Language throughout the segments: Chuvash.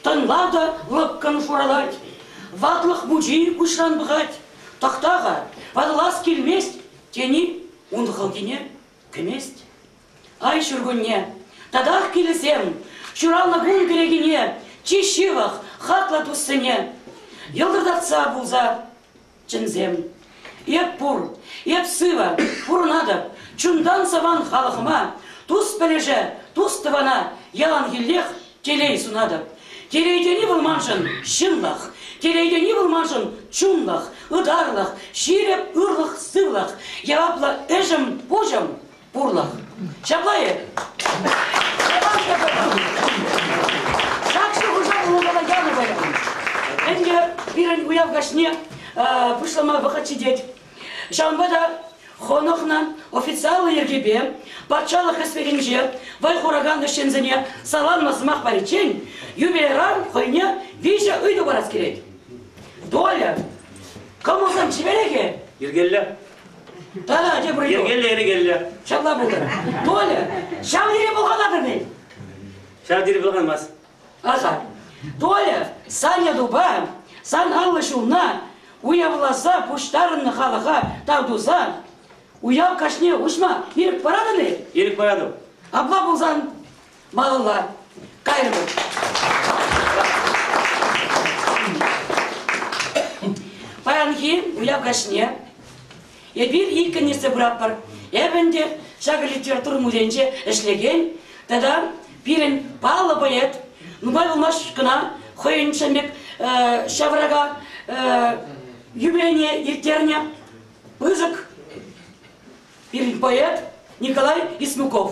Тӑнла та лӑпкӑн шуралать, ватлӑх мучи куҫран пӑхать. Тӑхта-ха, ватӑлас килмест тени ун хӑлхине кӗмест. Ай ҫуркунне, татах килӗсем, ҫуралнӑ кун кӗрекине чи ҫывӑх, хаклӑ туссене йӑлтӑртатса пулса чӗнсем. Эп пур, эп сывӑ, пурӑнатӑп, чунтан саван халӑхӑма, тус-пӗлӗше, тус-тӑвана яланхиллех телей сунатӑп. Телей тени вӑл маншӑн ҫынлӑх, телей тени вӑл маншӑн чунлӑх, ытарлӑх, ҫирӗп ырлӑх-сывлӑх, яваплӑ ӗҫӗм-пуҫӑм, пурлӑх. Ҫапла-и? Ҫак шухӑша вулакана янӑ паян. Ӗнтӗ пирӗн уяв каҫне пуҫлама вӑхӑт ҫитет. Ҫавӑнпа та хӑнӑхнӑ официаллӑ йӗркепе патшалӑх хӗсметӗнче вӑй хуракан ӗҫченсене саламлӑ сӑмах париччен юбилейран хӑйне виҫӗ ыйту парас килет. Толя, кӑмӑлсем чиперех-и? Йӗркеллӗ. Тата тепӗр ыйту. Йӗркеллӗ, йӗркеллӗ. Ҫапла пултӑр. Толя, ҫав тери пӑлханатӑн-и? Ҫав тери пӑлханмасть. Аха. Толя, сан ятупа, сан 50 ҫулна уявласа пуҫтарӑннӑ халӑха тав туса уяв каҫне уҫма ирӗк паратӑн-и? Ирӗк паратӑп. Апла пулсан малалла кайрӑмӑр. Паянхи уяв каҫне эпир иккӗн ертсе пыратпӑр. Эпӗ ӗнтӗ ҫакӑ литература музейӗнче ӗҫлекен тата пирӗн паллӑ поэт нумай пулмасть кӑна хӑйӗн ҫын пек ҫаврака юбилейне ирттернӗ пысӑк пирӗн поэт Николай Исмуков.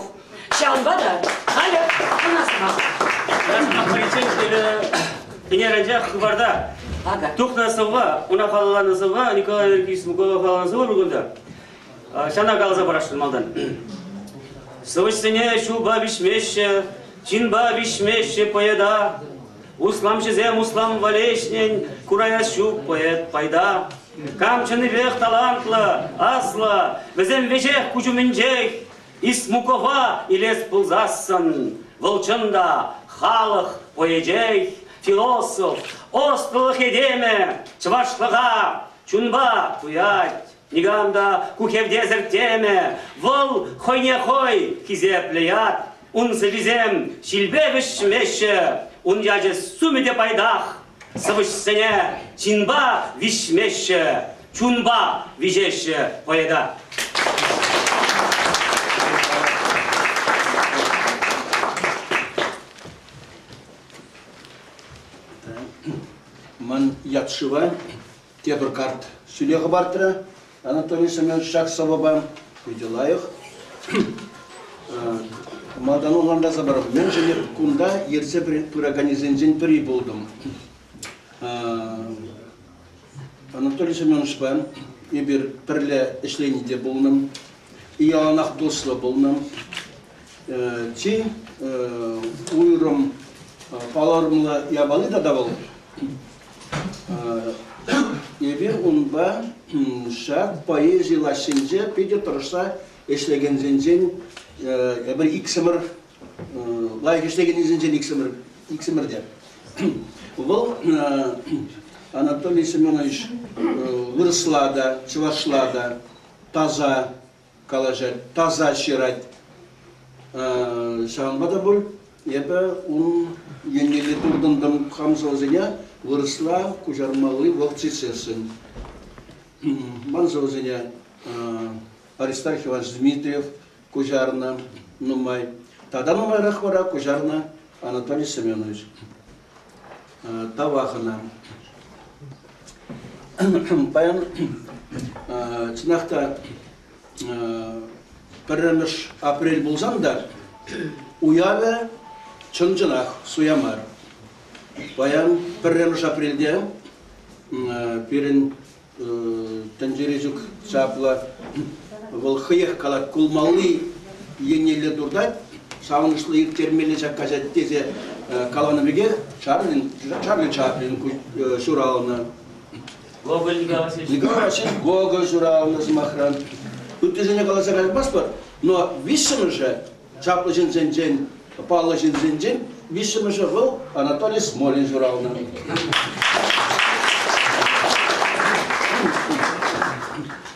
Ҫавӑнпа та халӗ ӑна сӑмах. Ӗнер анчах хыпарта тухнӑ сӑвва, уна халалланӑ сӑвва, Николай Исмукова халалланӑ сӑвӑ пур кунта. Ҫана каласа парасшӑн малтан. Сӑвӑҫсене ҫулпа виҫмеҫҫӗ, чинпа виҫмеҫҫӗ поэта. Усламҫӑсем услам валеҫнӗн кураяс ҫук поэт пайта. Кам чӑннипех талантлӑ, аслӑ, вӗсем веҫех куҫ умӗнчех. Исмукова илес пулсассӑн, вӑл чӑн та халӑх поэчех, философ, ӑслӑлӑх этемӗ, чӑвашлӑха чунпа туять. Никам та ку хевтесӗр темӗ, вӑл хӑйне хӑй хисеплӗ ят. Ун сӑввисем ҫилпе вӗҫмеҫҫӗ, ун ячӗ сумӗ те пайтах. Сӑвӑҫсене ҫынпа виҫмеҫҫӗ, чунпа виҫеҫҫӗ поэта. Ман ят-шыва тепӗр карт ҫӳле хӑпартрӗ Анатолий Семенович ҫак сӑвӑпа. Питӗ лайӑх. Малтан ӑнлантарса парам. Мӗншӗн эп кунта ертсе пыраканӗсенчен пӗри пултӑм. Анатолий Семеновичпа эпир пӗрле ӗҫлени те пулнӑ, яланах туслӑ пулнӑ. Чи уйрӑм палӑрӑмлӑ япали тата вӑл Эпир унпа ҫак поэзи лаҫҫинче питӗ тӑрӑшса ӗҫлекенсенчен эпир иксӗмӗр лайӑх ӗҫлекеннисенчен иксӗмӗр иксӗмӗр те. Вӑл Анатолий Семенович вырӑсла та, чӑвашла та таса калаҫать, таса ҫырать. Ҫавӑнпа та пуль эпӗ ун еннелле туртӑнтӑм хам сӑвӑсене вырӑсла куҫармалли вӑхӑт ҫитсессӗн. Ман сӑвӑсене Аристарх Иванович Дмитриев куҫарнӑ нумай. Тата нумайрах вара куҫарнӑ Анатолий Семенович. Тавах ӑна. Паян чӑнах та. Пӗрремӗш апрель пулсан та уявӗ чӑн-чӑнах суя мар. Паян пӗрремӗш апрельте пирӗн тӗнчери ҫук чаплӑ вӑл хӑех калать, кулмалли еннелле туртать, савӑнӑҫлӑ ирттермелле ҫак каҫа тесе каланӑ пекех Чарли Чаплин ҫуралнӑ. Гоголь Николай Васильевич. Николай Васильевич Гоголь ҫуралнӑ сӑмахран. Ыттисене каласа каймастпӑр, но виҫҫӗмӗшӗ чаплӑ ҫынсенчен, паллӑ ҫынсенчен виҫҫӗмӗшӗ вӑл Анатолий Смолин ҫуралнӑ.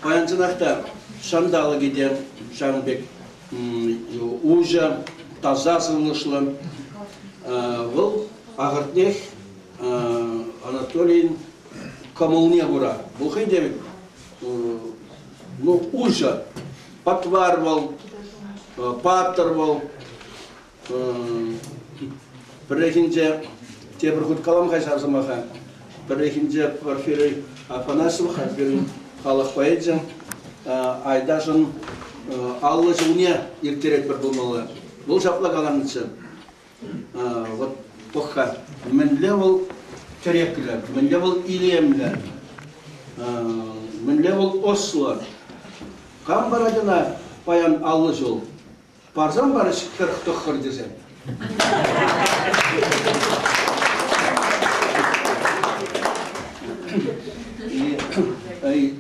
Паян чӑнах та ҫанталӑкӗ те ҫавӑн пек уҫӑ, таса сывлӑшлӑ. Вӑл ахӑртнех Анатолийӗн кӑмӑлне кура. Вӑл хӑй те ну, уҫӑ, патвар вӑл, паттӑр вӑл. Пӗррехинче тепӗр хут калам-ха ҫав сӑмаха. Пӗррехинче Порфирий Афанасьев, пирӗн халӑх поэчӗ, Айдашӑн 50 ҫулне ирттеретпӗр пулмалла. Вӑл ҫапла каланӑччӗ. Вот пӑх-ха, мӗнле вӑл тӗреклӗ, мӗнле вӑл илемлӗ, мӗнле вӑл ӑслӑ. Кам парать ӑна паян 50 ҫул? Парсан парӗҫ 49 тесе.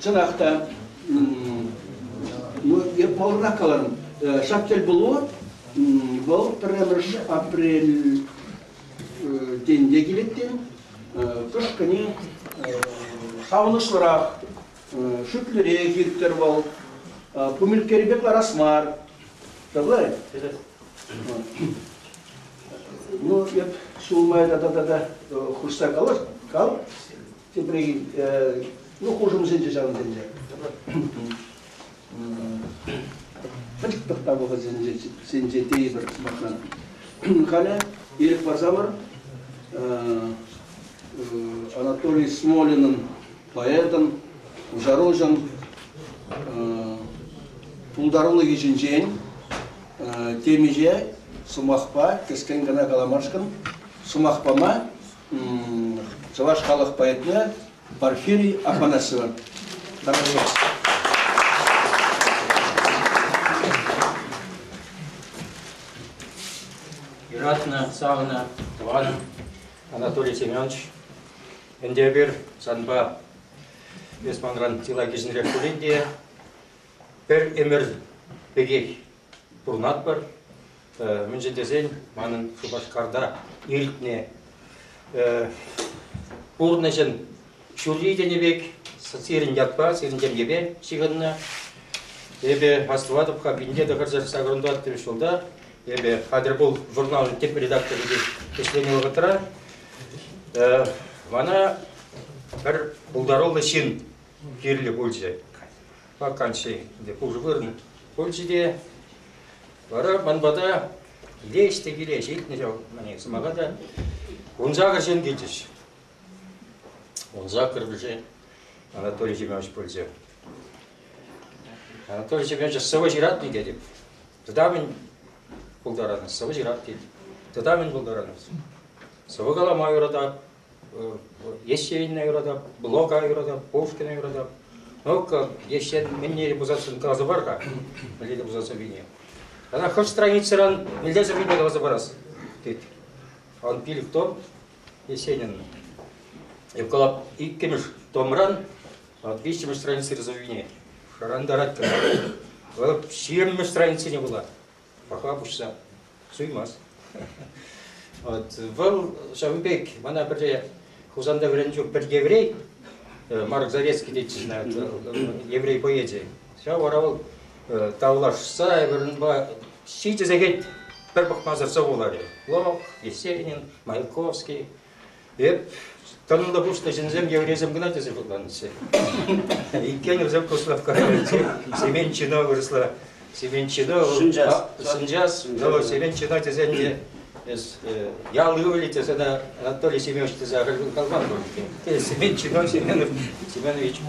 Чӑнах та, ну, эп малтанах каларӑм, ҫак тӗлпулу Вӑл пӗрремӗш апрель тенте килет те кӑшкӑне савӑнӑҫлӑрах, шӳтлӗрех ирттӗр вӑл. Пумилккери пек ларас мар. Ҫапла-и? Ну, эп ҫулмай тата-тата хушса калас, кал. Тепре, ну, хушӑмсенче ҫавӑнсенче. Пӗчӗк тӑхтав вӑхӑтӗнче тейӗпӗр сӑмахран. Халӗ ирӗк парсамӑр Анатолий Смолинӑн поэтӑн, куҫаруҫӑн пултарулӑхӗ ҫинчен темиҫе сӑмахпа кӗскен кӑна каламашкӑн сӑмах пама чӑваш халӑх поэтне Порфирий Афанасьева. Юратнӑ, савнӑ тӑван Анатолий Семенович, ӗнтӗ эпир санпа эс манран чылай кӗҫӗнрех пулин те пӗр ӗмӗр пекех пурӑнатпӑр. Мӗншӗн тесен манӑн Шупашкарта иртнӗ пурнӑҫӑн ҫурри тенӗ пек сирӗн ятпа, сирӗн ҫемьепе ҫыхӑннӑ. Эпӗ астӑватӑп-ха, 1984 ҫулта эпӗ Хатӗр пул журналӑн тӗп редакторӗнче ӗҫленӗ вӑхӑтра мана пӗр пултаруллӑ ҫын кирлӗ пулчӗ. Ваканси пушӑ вырӑн пулчӗ те вара ман пата килеҫ те килеҫ, илтнӗ ҫав сӑмаха та. 18 ҫын килчӗҫ. 18 вӗсен Анатолий Семенович пулчӗ. Анатолий Семенович сӑвӑ ҫыратнӑ тетӗп. Тата мӗн пултаратӑн? Сӑвӑ ҫырат тет. Тата мӗн пултаратӑн? Сӑвӑ калама юратать, Есенина юратап, Блока юратап, Пушкина юратап. Ну-ка, Есен мӗнне пусассӑн каласа пар-ха, мӗнле пусасса вине. Ана хӑш страницӑран мӗнле сӑввине каласа парас, тет. Он пилӗк том Есенин. Эп калап иккӗмӗш томран виҫҫӗмӗш страницӑри сӑввине шӑрантарать кӑна. Вӑл ҫирӗммӗш страницине вулать. Паха пуҫса суймасть. Вот. Вӑл ҫавӑн пек мана пӗрре Хусанта вӗреннӗ чух пӗр еврей, Марк Зарецкий тетчӗ, еврей поэчӗ. Ҫав вара вӑл тавлашса вырӑнпа ҫичӗ сехет пӗр пӑхмасӑр сӑвӑ вуларӗ. Блок, Есенин, Маяковский. Эп тӑнлӑ пуҫлӑ ҫынсем еврейсем кӑна тесе шутланӑччӗ. Иккен вӗсем Куславккара Семен Чино вырӑсла. Семен Чино Сынчас. Сынчас. Но Семен Чино тесен те эс ял ывӑлӗ тесе на Анатолий Семенович тесе ахаль калман пуль. Семен Чино Семенов Семенович.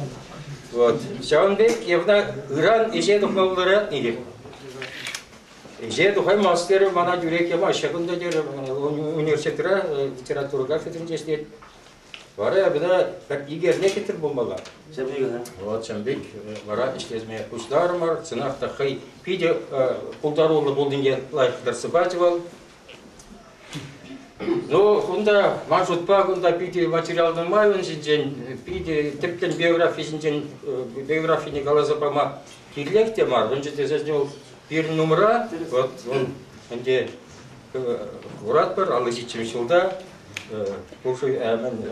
Вот. Ҫавӑн пек Евна ыран ӗҫе тухма пултарать-и? Ӗҫе тухаймасть терӗ, мана тӳрех ямаҫҫӗ кунта терӗ. Университетра литература кафедринче ӗҫлет. Вара эпӗ пӗр икӗ эрне хитре пулмалла. Вот ҫавӑн пек вара ӗҫлеме пуҫларӑмӑр. Чӑнах та хӑй питӗ пултаруллӑ пулнине лайӑх кӑтартса пачӗ вӑл. Ну, кунта, ман шутпа, кунта питӗ материал нумай ун ҫинчен, питӗ тӗплӗн биографи ҫинчен, биографине каласа пама кирлех те мар. Мӗншӗн тесен вӑл пирӗн умра, вот он ӗнтӗ куратпӑр, 57 ҫулта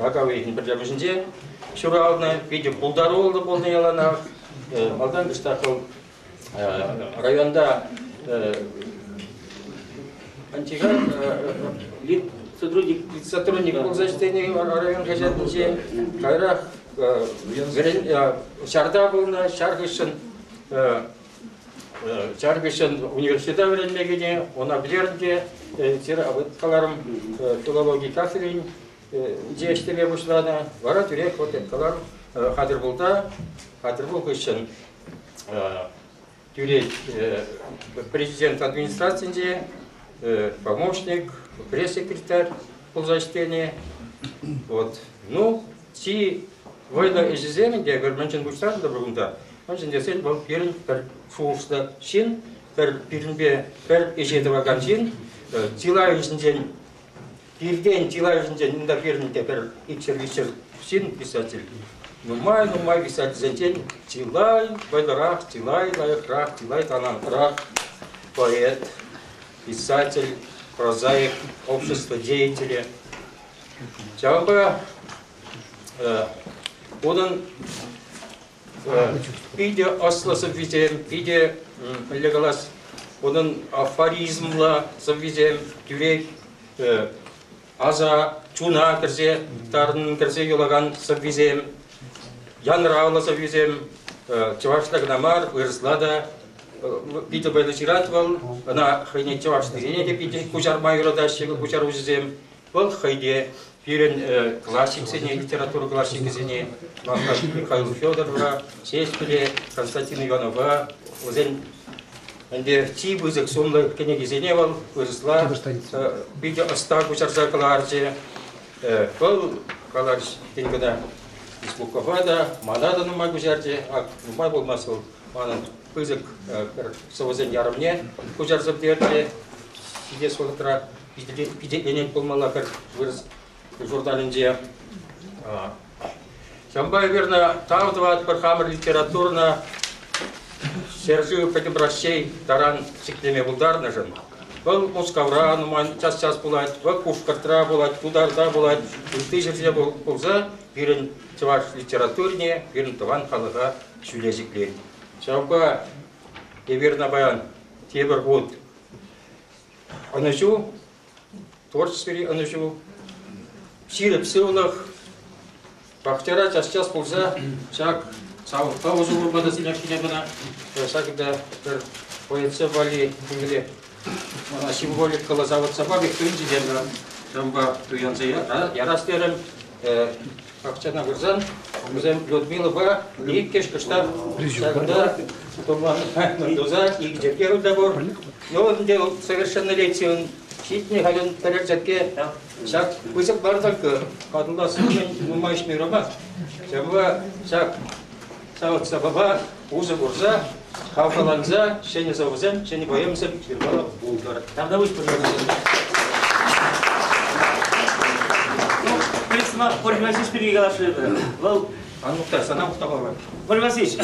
ака уйӑхӗн пӗрремӗшӗнче ҫуралнӑ, питӗ пултаруллӑ пулнӑ яланах. Малтан кӑштах вӑл районта Антигар сотрудник пулса ӗҫленӗ район хаҫатӗнче. Кайрах ҫарта пулнӑ, ҫар хыҫҫӑн ҫар хыҫҫӑн университета вӗренме кӗнӗ, ӑна пӗтернӗ те каларӑм, филологи кафедрин ӗҫлеме пуҫланӑ. Вара тӳрех вот каларӑм, хатӗр пулта, хатӗр пул хыҫҫӑн тӳрех президент администрацинче помощник, пресс-секретарь пулса ӗҫленӗ. Вот. Ну, чи вӑйлӑ ӗҫӗсем ӗнтӗ эпир мӗншӗн пуҫтарӑнтӑмӑр кунта? Мӗншӗн тесен вӑл пирӗн пӗр шухӑшлӑ ҫын, пӗр пирӗнпе пӗр ӗҫе тӑвакан ҫын, чылайӑшӗнчен пиртен чылайӑшӗнчен унта пирӗн те пӗр икҫӗр-виҫҫӗр ҫын писатель. Нумай-нумай писательсенчен чылай вӑйлӑрах, чылай лайӑхрах, чылай талантрах поэт, писатель, прозаик, общество деятелӗ. Ҫавӑнпа унӑн питӗ ӑслӑ сӑввисем, питӗ, мӗнле калас, унӑн афоризмлӑ сӑввисем тӳрех аса чуна кӗрсе, тарӑн кӗрсе юлакан сӑввисем, янравлӑ сӑввисем, чӑвашла кӑна мар, вырӑсла та питӗ вӑйлӑ ҫырать вӑл. Ӑна хӑйне чӑвашлисене те питӗ куҫарма юратаҫҫӗ куҫаруҫӑсем. Вӑл хӑй те пирӗн классиксене, литература классикӗсене, Михаил Федорова, Ҫеҫпӗле, Константин Иванова, вӗсен ӗнтӗ чи пысӑк сумлӑ кӗнекисене вӑл вырӑсла питӗ ӑста куҫарса кӑларчӗ. Вӑл каларӗҫ тен кӑна Исмукова та, мана та нумай куҫарчӗ. Ак нумай пулмасть вӑл манӑн пысӑк пӗр сӑвӑсен ярӑмне куҫарса пӗтерчӗ. Ҫитес вӑхӑтра пичетленет пулмалла пӗр вырӑс журналӗнче. Ҫавӑнпа эпир тав тӑватпӑр хамӑр литературӑна ҫӗршыв Пӗтӗм Раҫҫей таран ҫӗклеме пултарнӑшӑн. Вӑл Мускавра нумай час-час пулать, вӑл Пушкӑртра пулать, Тутарта пулать, ытти ҫӗрте пулса пирӗн чӑваш литературине, пирӗн тӑван халӑха ҫӳле ҫӗклет. Ҫавӑнпа эпир паян тепӗр хут Ӑнӑҫу, творчествӑри ӑнӑҫу, ҫирӗп сывлӑх, пахчара час-час пулса ҫак савӑкпа усӑ курма та сӗнеҫҫӗ кӑна. Ҫакӑнта пӗр поэтсем валли мӗнле мана символикӑллӑ савӑт-сапа пек туйӑнчӗ те ҫавӑнпа туянса ярас терӗм. Пахчана пырсан вӗсем Людмилӑпа иккӗш кӑштах ҫакӑнта туса икӗ черкке унта пур. Ну, ӗнтӗ совершеннолетие ҫитнӗ халь пӗрер черкке ҫак пысӑк мар только катӑлас умӗн нумай ӗҫме юрамасть. Ҫавӑнпа ҫак савӑт-сапапа усӑ курса, хавхаланса ҫӗнӗ сӑвӑсем, ҫӗнӗ поэмӑсем ҫырма пултӑр. Тавтапуҫ пожалуйста. Ну, пӗр сӑмах Порфирий Васильевич пирки каласшӑн эпӗ. Вӑл Ан мухта, сана мухтамалла. Порфирий Васильевич,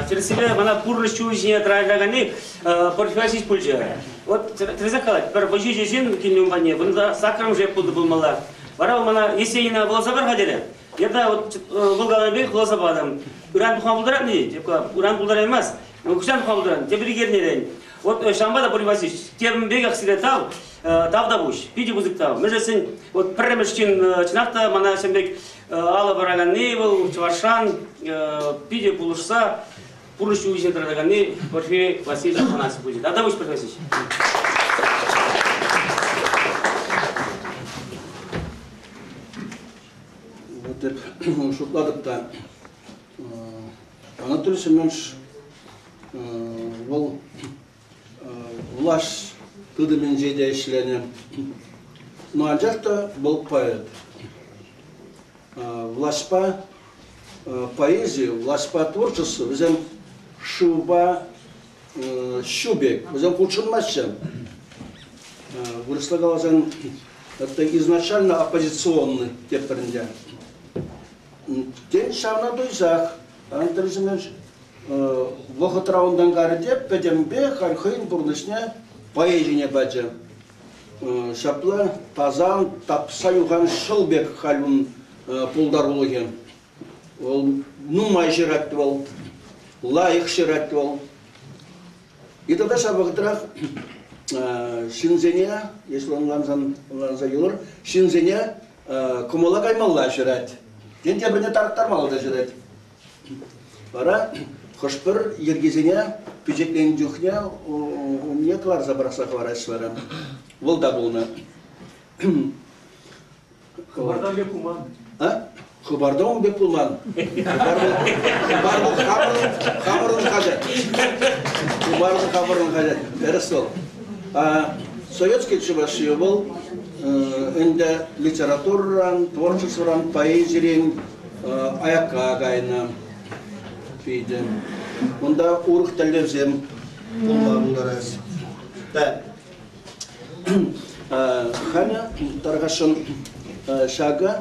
тӗрӗссипе мана пурнӑҫ ҫулӗ ҫине тӑратаканни Порфирий Васильевич пулчӗ. Вот тӗрӗсех калать, пӗр вӑҫиҫӗ ҫын килнӗ ун патне, вунта саккӑрмӗш эп пултӑ пулмалла. Вара вӑл мана Есенина вуласа пар-ха терӗ. Я вот вӑл каланӑ пек вуласа патӑм. Ыран тухма пултарать-и? Теп ыран пултараймасть. Хӑҫан тухма пултаран? Тепӗр эрнерен. Вот ҫавӑнпа та, Борис Васильевич, тем пекех сире тав, тав та пуҫ, питӗ пысӑк тав. Мӗншӗн вот пӗрремӗш ҫын чӑнах та мана ҫавӑн пек алӑ параканни вӑл чӑвашран питӗ пулӑшса пурнӑҫ ҫулӗ ҫине тӑратаканни Порфирий Васильевич Афанасьев пулчӗ. Тавтапуҫ, Порфирий Васильевич. Вот эп шутлатӑп та, Анатолий Семенович вӑл Влаҫ тытӑмӗнче те ӗҫленӗ. Но анчах та вӑл поэт. Влаҫпа поэзи, влаҫпа творчество вӗсем шывпа ҫу пек, вӗсем хутшӑнмаҫҫӗ. Вырӑсла каласан, это изначально оппозиционный тепӗр ӗнтӗ. Тен, ҫавна туйсах Анатолий Семенович вӑхӑтра унтан карӗ те пӗтӗмпе халь хӑйӗн пурнӑҫне поэзине пачӗ. Ҫапла тасан тапса юхан шӑл пек халь ун пултарулӑхӗ. Вӑл нумай ҫырать вӑл, лайӑх ҫырать вӑл. И тата ҫав вӑхӑтрах ҫынсене, если ӑнлансан, ӑнланса юлӑр, ҫынсене кӑмӑла каймалла ҫырать. Тен, тепӗрне тарӑхтармалла та ҫырать. Вара хӑш-пӗр йӗркесене пичетленӗ чухне умне кӑларса пӑрахса хӑвараҫҫӗ вара. Вӑл та пулнӑ. Хыпарта пек пулман. А? Хыпарта ун пек пулман. Хыпар вӑл хамӑрӑн хаҫат. Хыпар вӑл хамӑрӑн хаҫат. Тӗрӗс вӑл. Советский Чувашия вӑл ӗнтӗ литературӑран, творчествӑран, поэзирен аякка кайнӑ питӗ. Унта урӑх тӗллевсем пулма пултарать. Да. Халӗ тархасшӑн ҫакӑ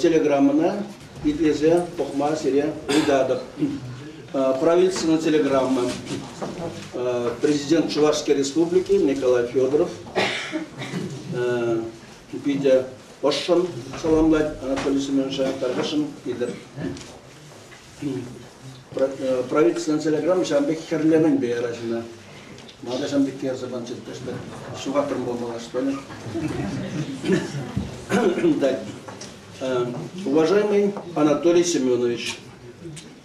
телеграммӑна итлесе пӑхма сире ыйтатӑп. Правительственная телеграмма. Президент Чувашской Республики Николай Федоров питӗ ӑшшӑн саламлать Анатолий Семеновича тархасшӑн илтӗр. Правительственная телеграмма ҫавӑн пек хӗрлеменпе яраҫҫӗ. Мана ҫавӑн пек ярса панчӗ, ҫухатрӑм пулмалла, что ли? Так. Уважаемый Анатолий Семенович,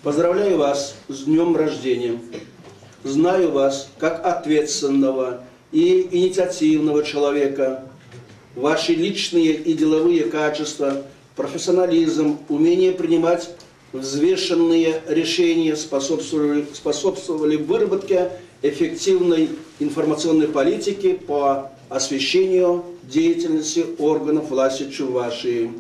поздравляю вас с днем рождения. Знаю вас как ответственного и инициативного человека. Ваши личные и деловые качества, профессионализм, умение принимать взвешенные решения способствовали выработке эффективной информационной политики по освещению деятельности органов власти Чувашии.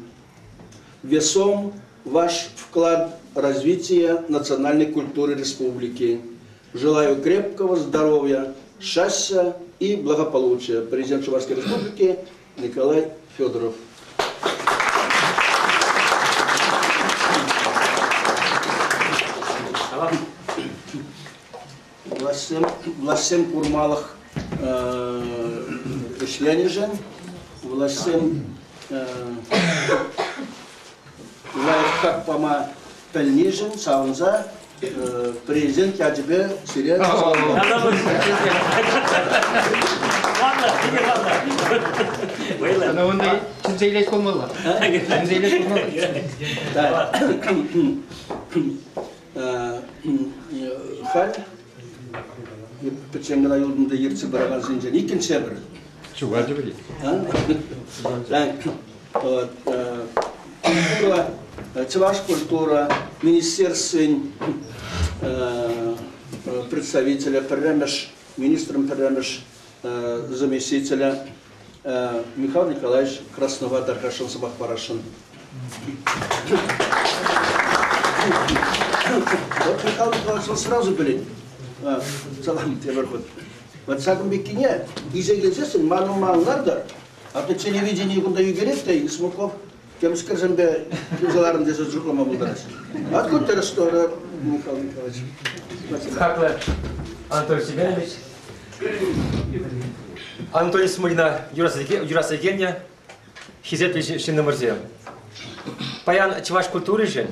Весом ваш вклад в развитие национальной культуры республики. Желаю крепкого здоровья, счастья и благополучия. Президент Чувашской Республики Николай Федоров. Влаҫсем курмалӑх ӗҫленӗшӗн, влаҫсем лайӑх хак пама пӗлнишӗн савӑнса президент ячӗпе сире Ладно, унта чӗнсе илес пулмалла. Чӗнсе илес пулмалла. Халь пӗччен кӑна юлтӑм та ертсе пыракансенчен иккӗнче пӗр. Чугачӗ пӗри. Культура, Чӑваш культура министерствин представителӗ, пӗрремӗш министрӑн пӗрремӗш заместителӗ Михаил Николаевич Краснова тархасшӑн сӑмах парасшӑн. Вот Михаил Николаевич он сразу пӗлет. Салам тепӗр хут. Вот ҫакӑн пеккине илсе килсессӗн манӑн лартӑр. А то телевидение кунта ӳкерет те Исмуков темскерсемпе килсе ларӑн тесе шутлама пултарать. Откуда тӗрӗс турӑ, Михаил Николаевич? Хаклӑ Анатолий Семенович, Анатолий Смолина юраса килнӗ хисеплӗ ҫыннӑмӑрсем. Паян чӑваш культуришӗн,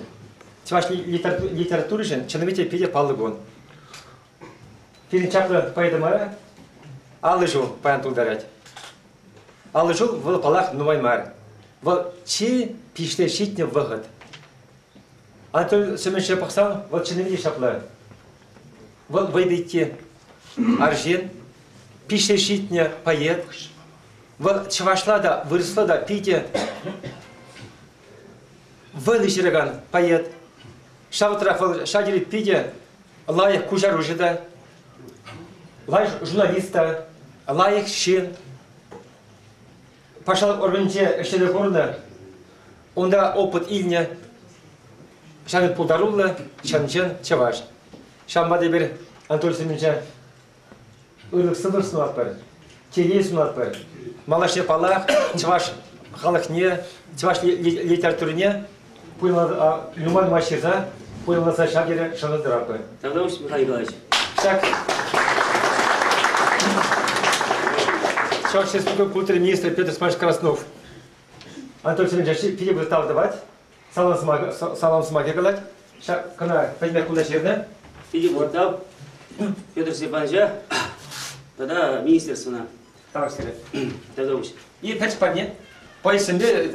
чӑваш литературишӗн чӑннипе те питӗ паллӑ кун. Пирӗн чаплӑ поэтӑмӑра 50 ҫул паян тултарать. 50 ҫул вӑл, паллах, нумай мар. Вӑл чи пиҫсе ҫитнӗ вӑхӑт. Анатолий Семеновича пӑхсан, вӑл чӑннипе те ҫапла. Вӑл вӑйпитти арҫын, пиҫсе ҫитнӗ поэт. Вӑл чӑвашла та, вырӑсла та питӗ вӑйлӑ ҫыракан поэт. Ҫав вӑхӑтрах вӑл ҫав тери питӗ лайӑх куҫаруҫӑ та, лайӑх журналист та. лайӑх ҫын. Патшалӑх органӗнче ӗҫлесе курнӑ, унта опыт илнӗ, ҫав пултаруллӑ чӑн-чӑн чӑваш. Ҫавӑнпа та эпир Анатолий Семеновича ырӑ-сывлӑх сунатпӑр, телей сунатпӑр. Малашне, паллах, чӑваш халӑхне, чӑваш литературине нумай-нумай ҫырса, пуянласа ҫав тери шанса тӑратпӑр. Тавтапуҫ, Михаил Николаевич. Ҫак Чӑваш Республика культура министрӗ Петр Степанович Краснов Анатолий Семенович питӗ пысӑк тав тӑвать. Салам сӑмахӗ калать. Ҫак кӑна пӗтӗмпех кунта ҫырнӑ. Питӗ пысӑк тав Петр Степановича тата министерствӑна. Тавах сире. Тавтапуҫ. И пӗчӗк парне. Поездсемпе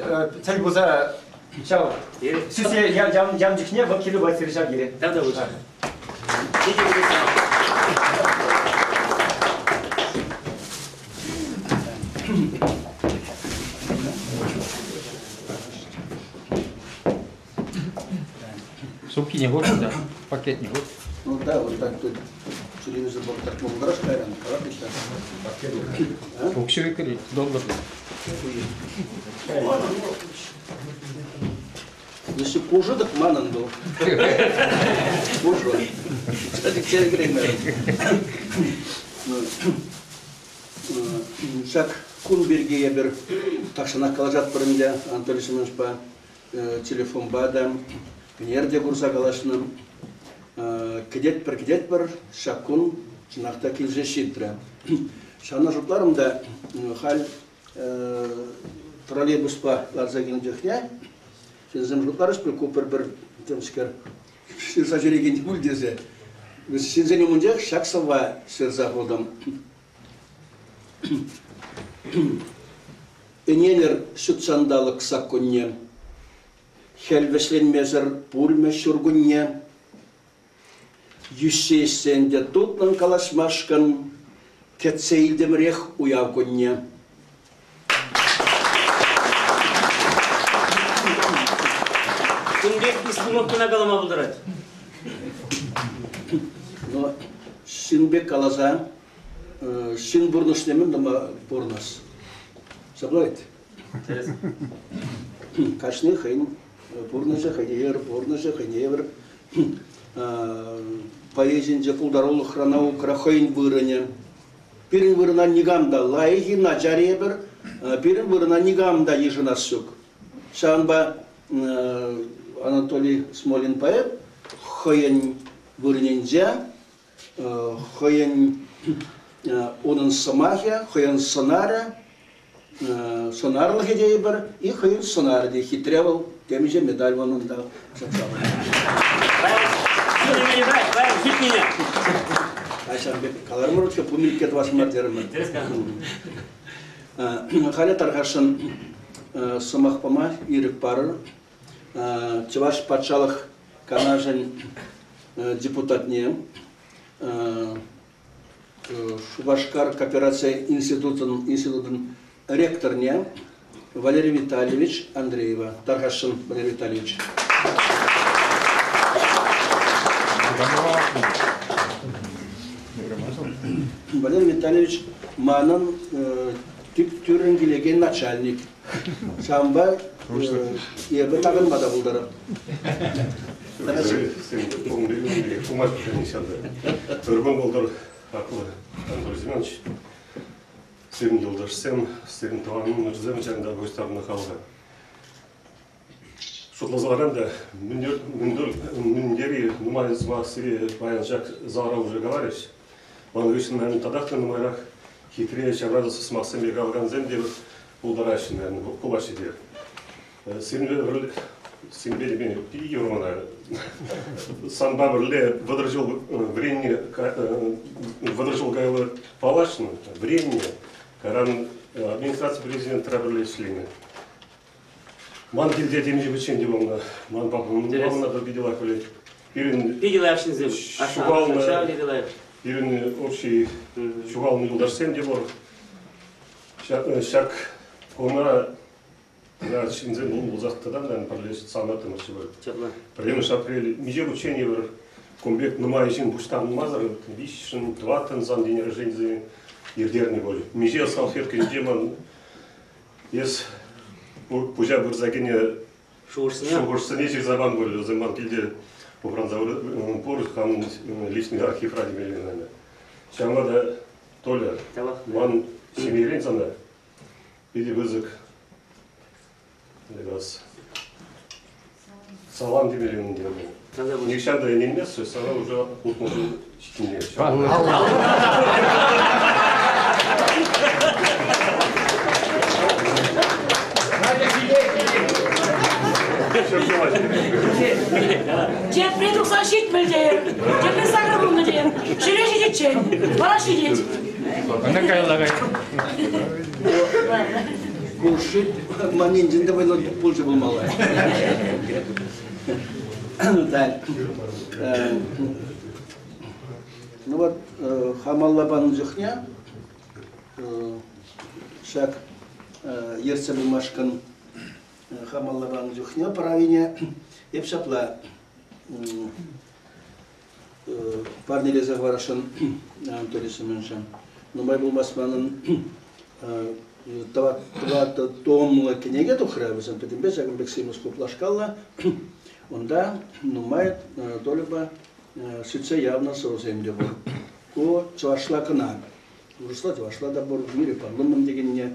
тӗл пулса ҫав сӳсе ям чухне вӑл киле пулать сире ҫав киле. Тавтапуҫ. Питӗ пысӑк тав. Сумки не хочешь, да? Пакет не хочешь? Ну да, вот так тут телевизор был так много раз, наверное, Пакет. Укҫа кӗрет, доллар. Если кожа, так манан был. Кожа. Кстати, Ҫак кун пирки эпир тахҫанах калаҫатпӑр ӗнтӗ Анатолий Семеновичпа телефонпа та, ӗнер те курса калаҫнӑ. Кӗтетпӗр, кӗтетпӗр, ҫак кун чӑнах та килсе ҫитрӗ. Ҫавна шутларӑм та халь троллейбуспа ларса килнӗ чухне ҫынсем шутларӗҫ пуль ку пӗр-пӗр темскер ҫырса ҫӳрекен пуль тесе. Ҫынсен умӗнчех ҫак сӑвва ҫырса хутӑм. Ӗненӗр ҫутҫанталӑк саккунне, Хӗл вӗҫленмесӗр пулмӗ ҫуркунне. Йӳҫсе ӗҫсе ӗнтӗ тутлӑн калаҫмашкӑн Кӗтсе илтӗмӗрех уяв кунне. Кун пек установкӑна калама пултарать. Но ҫын пек каласа ҫын пурнӑҫне мӗн тума пурнӑҫ? Ҫапла вӗт? Кашни хӑйӗн пурнӑҫӗ, хӑйне евӗр пурнӑҫӗ, хӑйне евӗр поэзинче, пултарулӑхра, наукӑра хӑйӗн вырӑнӗ. Пирӗн вырӑна никам та лайӑх-и, начар-и эпир, пирӗн вырӑна никам та йышӑнас ҫук. Ҫавӑнпа Анатолий Смолин поэт хӑйӗн вырӑнӗнче хӑйӗн унӑн сӑмахӗ, хӑйӗн сӑнарӗ, сӑнарлӑхӗ тейӗпӗр, и хӑйӗн сӑнарӗ те хитре вӑл, темиҫе медаль вӑл унта. Ҫавӑн пек каларӑмӑр-ҫке, пумилкке тӑвас мар терӗмӗр. Халӗ тархасшӑн сӑмах пама ирӗк парӑр. Чӑваш патшалӑх Канашӗн депутатне Шупашкар коопераци институтӑн, институтӑн ректорне Валерий Витальевич Андреева. Тархасшӑн, Валерий Витальевич. Валерий Витальевич манӑн тӳп-тӳррӗн килекен начальник. Ҫавӑнпа эпӗ такӑнма та пултарап. Ырпа пултӑр, хаклӑ Анатолий Семенович. Сирӗн юлташсем, сирӗн тӑванӑрсем ҫакӑнта пуҫтарнӑ халӑха. Шутласа ларам та, мӗн тери нумай сӑмах сире паян ҫак залра уже каларӗҫ. Ман хыҫҫӑн, наверное, татах та нумайрах хитре ҫавра сӑмахсемпе калакансем те пултараҫҫӗ, наверное, пулаҫҫӗ те. Сирӗнпе сирӗнпе темен, питӗ йывӑр мана. Санпа пӗрле 30 ҫул вӗреннӗ, 30 ҫул каялла паллашнӑ, вӗреннӗ, кайран администраци президентра пӗрле ӗҫленӗ. Ман килте темиҫе пӗччен те пулнӑ. Ман папам мамӑна та питӗ лайӑх пӗлет. Пирӗн Питӗ лайӑх ҫынсем. Ҫухалнӑ пирӗн общий ҫухалнӑ юлташсем те пур. Ҫак куна ҫынсем пулсах тӑтан та пӗрле савӑнаттӑмӑрччӗ пуль. Пӗрремӗш апрель миҫе хутчен эпир кун пек нумай ҫын пуҫтарӑнмасӑр виҫҫӗн, тӑваттӑн сан день рождения. иртернӗ пуль. Миҫе салфетка ҫинче ман эс пуҫа пырса кӗнӗ шухӑшсене ҫырса пан пуль. Вӗсем ман килте упранса пур, хамӑн личный архивра темелле. Ҫавӑнпа та, Толя, ман ҫемьерен сана питӗ пысӑк салам темелле ӗнтӗ. Нихҫан та ӗненместчӗ, сана уже 60 ҫул ҫитнине. Тепри тухса ҫитмӗл тейӗр, тепри сакӑр пулнӑ тейӗр. Ҫӗре ҫитиччен, вара ҫитет. Ӑна каялла кай. Ку шӳт ман енчен те вӑйлӑ пулчӗ пулмалла. Так. Ну вот, хамалла панӑ чухне ҫак ертсе пымашкӑн хамалла панӑ чухне правине эп ҫапла парнелесе хӑварасшӑн Анатолий Семеновича. Нумай пулмасть манӑн тӑватӑ томлӑ кӗнеке тухрӗ, вӗсем пӗтӗмпе ҫакӑн пек симӗс хуплашкаллӑ. Унта нумай Тольӑпа сӳтсе явнӑ сӑвӑсем те пур. Ку чӑвашла кӑна. Вырӑсла чӑвашла та пур, мире паллӑмӑн текенне.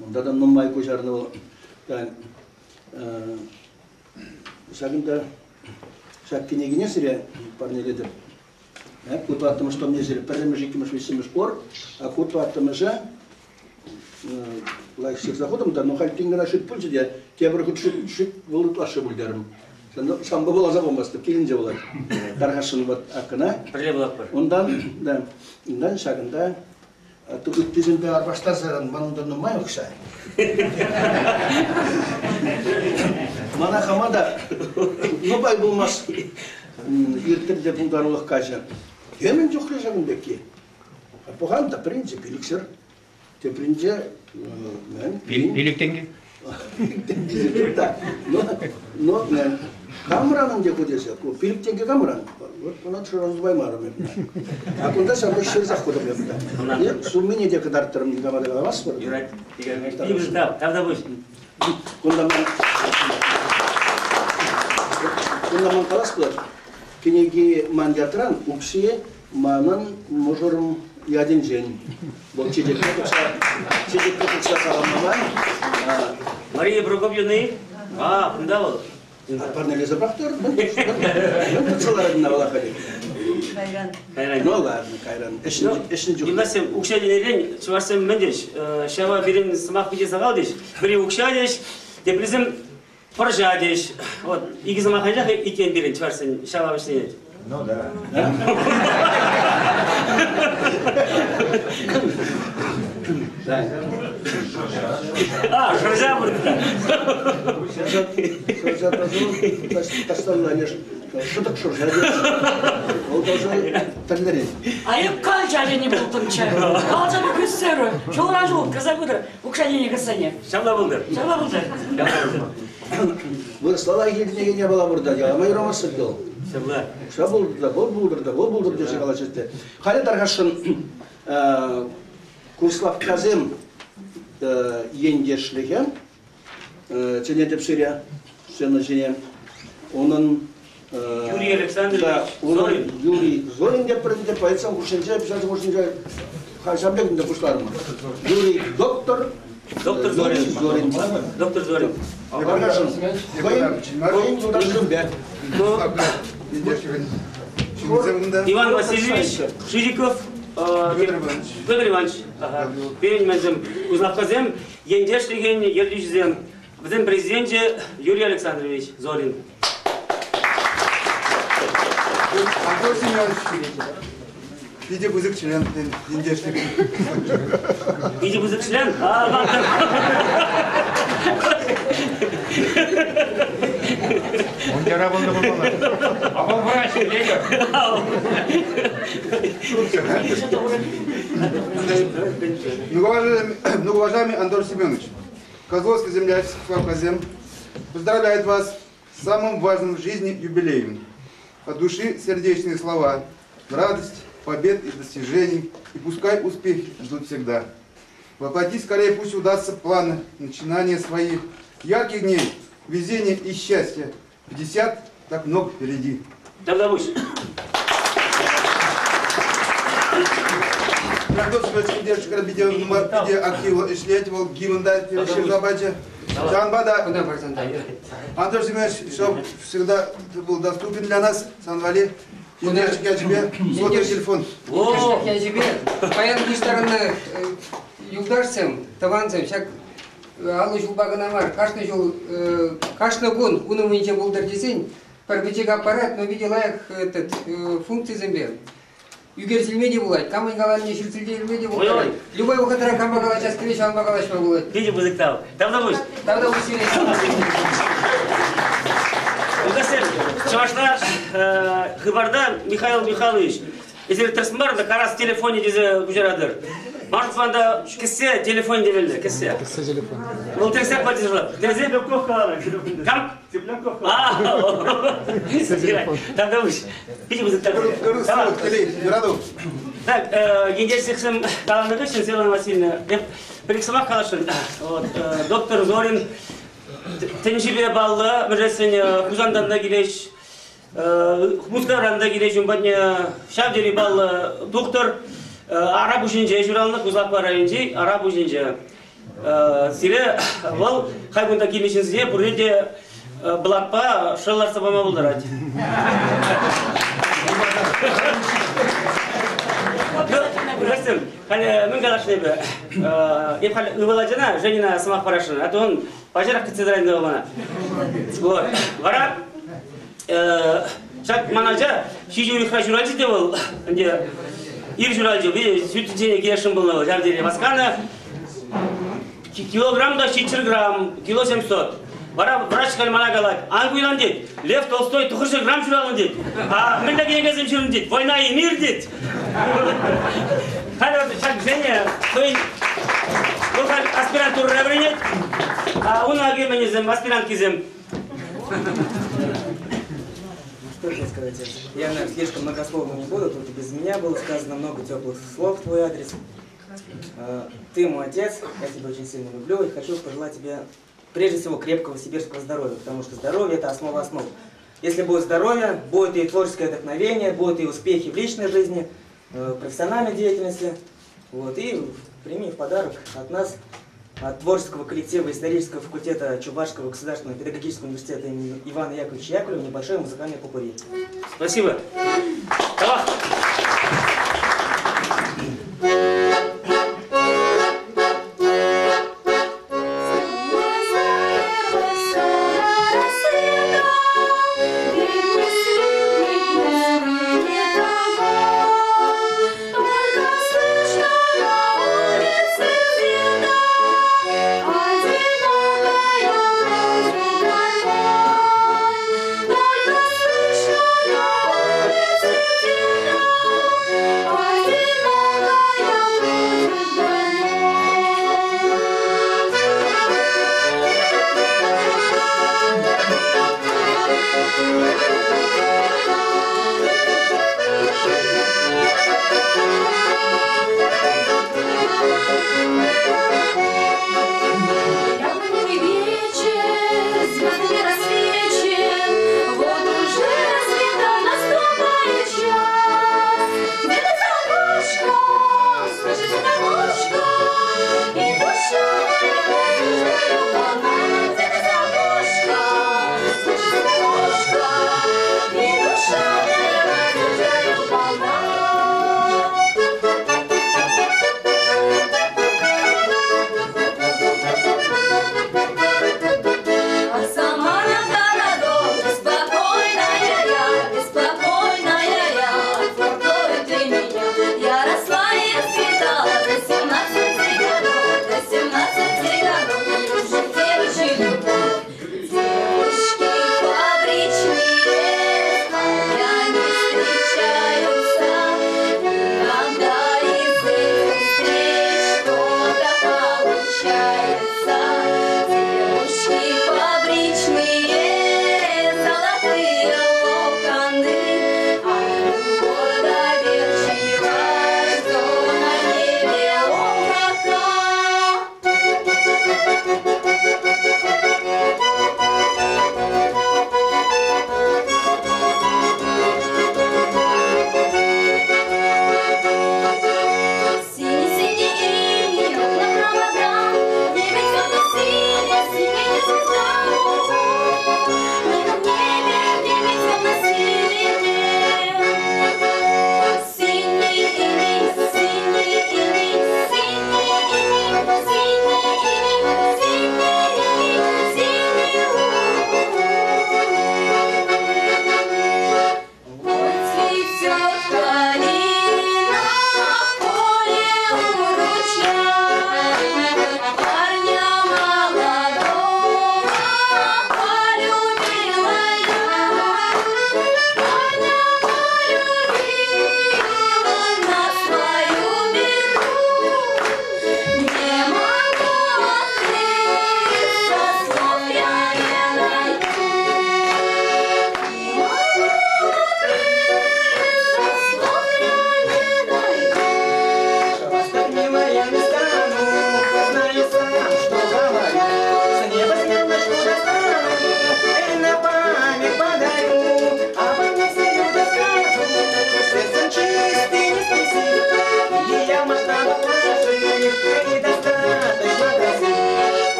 Унта та нумай куҫарнӑ вӑл. Ҫакӑнта ҫак кӗнекене сире парнелетӗп. Ку тӑваттӑмӗш томне сире пӗрремӗш, иккӗмӗш, виҫҫӗмӗш пур. А ку тӑваттӑмӗшӗ лайӑх ҫырса хутӑм та, но халь тин кӑна шӳт пулчӗ те, тепӗр хут шӳт, шӳт вӑл ытлашши пуль терӗм. Санпа вуласа пулмастӑп, килӗнче вулать. Тархасшӑн вот аккӑна. Пӗрле вулатпӑр. Унтан, да, унтан ҫакӑнта ыттисемпе арпаштарсан ман унта нумай укҫа. Мана хама та нумай пулмасть ирттӗр те пултарулӑх каҫӗ. Темӗн чухлӗ ҫакӑн пекки. Пӑхан та пӗринче пилӗксӗр, тепринче мӗн? Пилӗк тенкӗ. Пилӗк да. Но, но камран ӗнтӗ ку тесе, ку пилӗк тенкӗ камран? Вот ӑна сразу тупаймарӑм эпӗ. А кунта ҫавна ҫырсах хутӑм эпӗ. Суммине те кӑтартрӑм, никама та каламастпӑр. Юрать. Тав, тавтапуҫ. Кунта ман кунта ман калас пулать. Кӗнеки ман ятран, укҫи манӑн мӑшӑрӑм ятӗнчен. Вӑл чечекпе тухса, чечекпе тухса саламлама. Мария Прокопьевна-и? А, кунта вӑл. Парнелесе пӑрахтӑр. Мӗн тытса ларатӑн авала халӗ? Кайран. Кайран. Ну ладно, кайран. Ӗҫнӗ чухне. Юлташсем, укҫа тенӗрен чӑвашсем мӗн теҫ? Ҫава пирӗн сӑмах питӗ сахал теҫ. Пӗри укҫа теҫ, теприсем пӑрҫа теҫ. Вот икӗ сӑмах анчах иккен пирӗн чӑвашсен ҫава вӗҫленет. Ну да. А, шӑрҫа пурта. Шӑрҫа ташталла шӑтӑк шӑрҫа Вӑл тоже тӗрлӗрен. А эп калча тени пултӑмччӗ. Калча пек ӳссерӗ. Ҫулран ҫул кӗрсе пытӑр. Укҫа тени кӗрсене. Ҫапла пултӑр. Ҫапла пултӑр. Вырӑслала килнекен япала пур та, ялама юрамасть вӑл. Ҫапла. Укҫа пултӑр та, вӑл пултӑр та, вӑл пултӑр тесе калаҫать те. Халӗ тархасшӑн Куславккасем ентешлӗхе чӗнетӗп сире сцена ҫине. Унӑн Юрий Александрович да, унӑн Юрий Зорин те пӗринте поэтсем хушшинче, писатель хушшинче ҫав пек ӗнтӗ пуҫларӑмӑр. Юрий доктор, Доктор Зорин. Зорин. Доктор Зорин. Хӑйӗн юлташӗсемпе. Иван Васильевич Шириков, Петр Иванович, пирӗн мӗнсем, Куславккасем, ентешлӗхӗн ертӳҫисем, вӗсен президенчӗ Юрий Александрович Зорин. Антон Семенович, питӗ пысӑк член ентешлӗхӗн. Питӗ пысӑк член? Мунчара пулнӑ пулмалла. А вӑл врач, лекарь. Ну, уважаемый Антон Семенович, Козловский землячество Казем поздравляет вас с самым важным в жизни юбилеем. От души сердечные слова, радость побед и достижений, и пускай успехи ждут всегда. Воплоти скорее, пусть удастся планы, начинания свои, ярких дней, везения и счастья. 50 так много впереди. Тавтапуҫ. Активлӑ ӗҫлет вӑл, гимнта ҫырса пачӗ. Ҫавӑнпа та Антон Семенович, чтоб всегда ты был доступен для нас, сан валли ентешлӗх ячӗпе сотовый телефон. Ентешлӗх ячӗпе паян пуҫтарӑннӑ юлташсем, тӑвансем, ҫак 50 ҫулпа кӑна мар, кашни ҫул, кашни кун ун умӗнче пултӑр тесен пӗр пӗчӗк аппарат, но питӗ лайӑх этот, функцисемпе ӳкерсе илме те пулать, камӑн каланине ҫырса илме те пулать. Любой вӑхӑтра кампа калаҫас килет, ҫавӑнпа калаҫма пулать. Питӗ пысӑк тав. Тавтапуҫ. Тавтапуҫ сире. Юлташсем, чӑвашла хыпарта Михаил Михайлович Эсир тӗрӗс мар та карас телефонӗ тесе куҫаратӑр. Ман шутпа кӗсье телефон темелле, кӗсье. Кӗсье телефон. Вӑл тӗрӗсех пачӗ шутлап. Тӗрӗсе? Тепляков каларӗ. Кам? Тепляков каларӗ. телефон. Тавтапуҫ. Питӗ пысӑк тав. Ырӑ телей, юрату. Так, ентешсем каланӑ хыҫҫӑн, Светлана Васильевна, эп пӗр-ик сӑмах каласшӑн. Вот, доктор Зорин тӗнчипе паллӑ, мӗншӗн Хусантан та килеҫ, Мускавран та килет ун патне ҫав тери паллӑ тухтӑр. Арапуҫӗнче ҫуралнӑ, Куславкка районӗнчи Арапуҫӗнче. Сире вӑл хай кунта килнӗ ҫынсене пурне те блатпа шӑл лартса пама пултарать. Юлташсем, халӗ мӗн каласшӑн эпӗ? Эп халь ывӑл ачана, Женина сӑмах парасшӑн, а то он паҫӑрах кӗтсе тӑрать мана. Вот. Вара Ҫак ман ача ҫичӗ уйӑхра ҫуралчӗ те вӑл, ӗнтӗ ир ҫуралчӗ, сӳт тӗнчене килесшӗн пулнӑ вӑл, ҫав тери васканӑ. Килограмм та 700 грамм, кило 700. Вара врач халь мана калать, ан куйлан тет, Лев Толстой 900 грамм ҫуралнӑ тет, а мӗнле кӗнекесем ҫырнӑ тет, Война и мир тет. Халь вот ҫак Женя хӑйӗн вӑл халь аспирантурӑра вӗренет, а унӑн агименӗсем, аспиранткисем. Что же сказать? Я, наверное, слишком многословно не буду, тут и без меня было сказано много теплых слов в твой адрес. Ты мой отец, я тебя очень сильно люблю и хочу пожелать тебе прежде всего крепкого сибирского здоровья, потому что здоровье – это основа основ. Если будет здоровье, будет и творческое вдохновение, будут и успехи в личной жизни, в профессиональной деятельности. Вот, и прими в подарок от нас, от творческого коллектива исторического факультета Чувашского государственного педагогического университета имени Ивана Яковлевича Яковлева небольшой музыкальный попурри. Спасибо. Давай.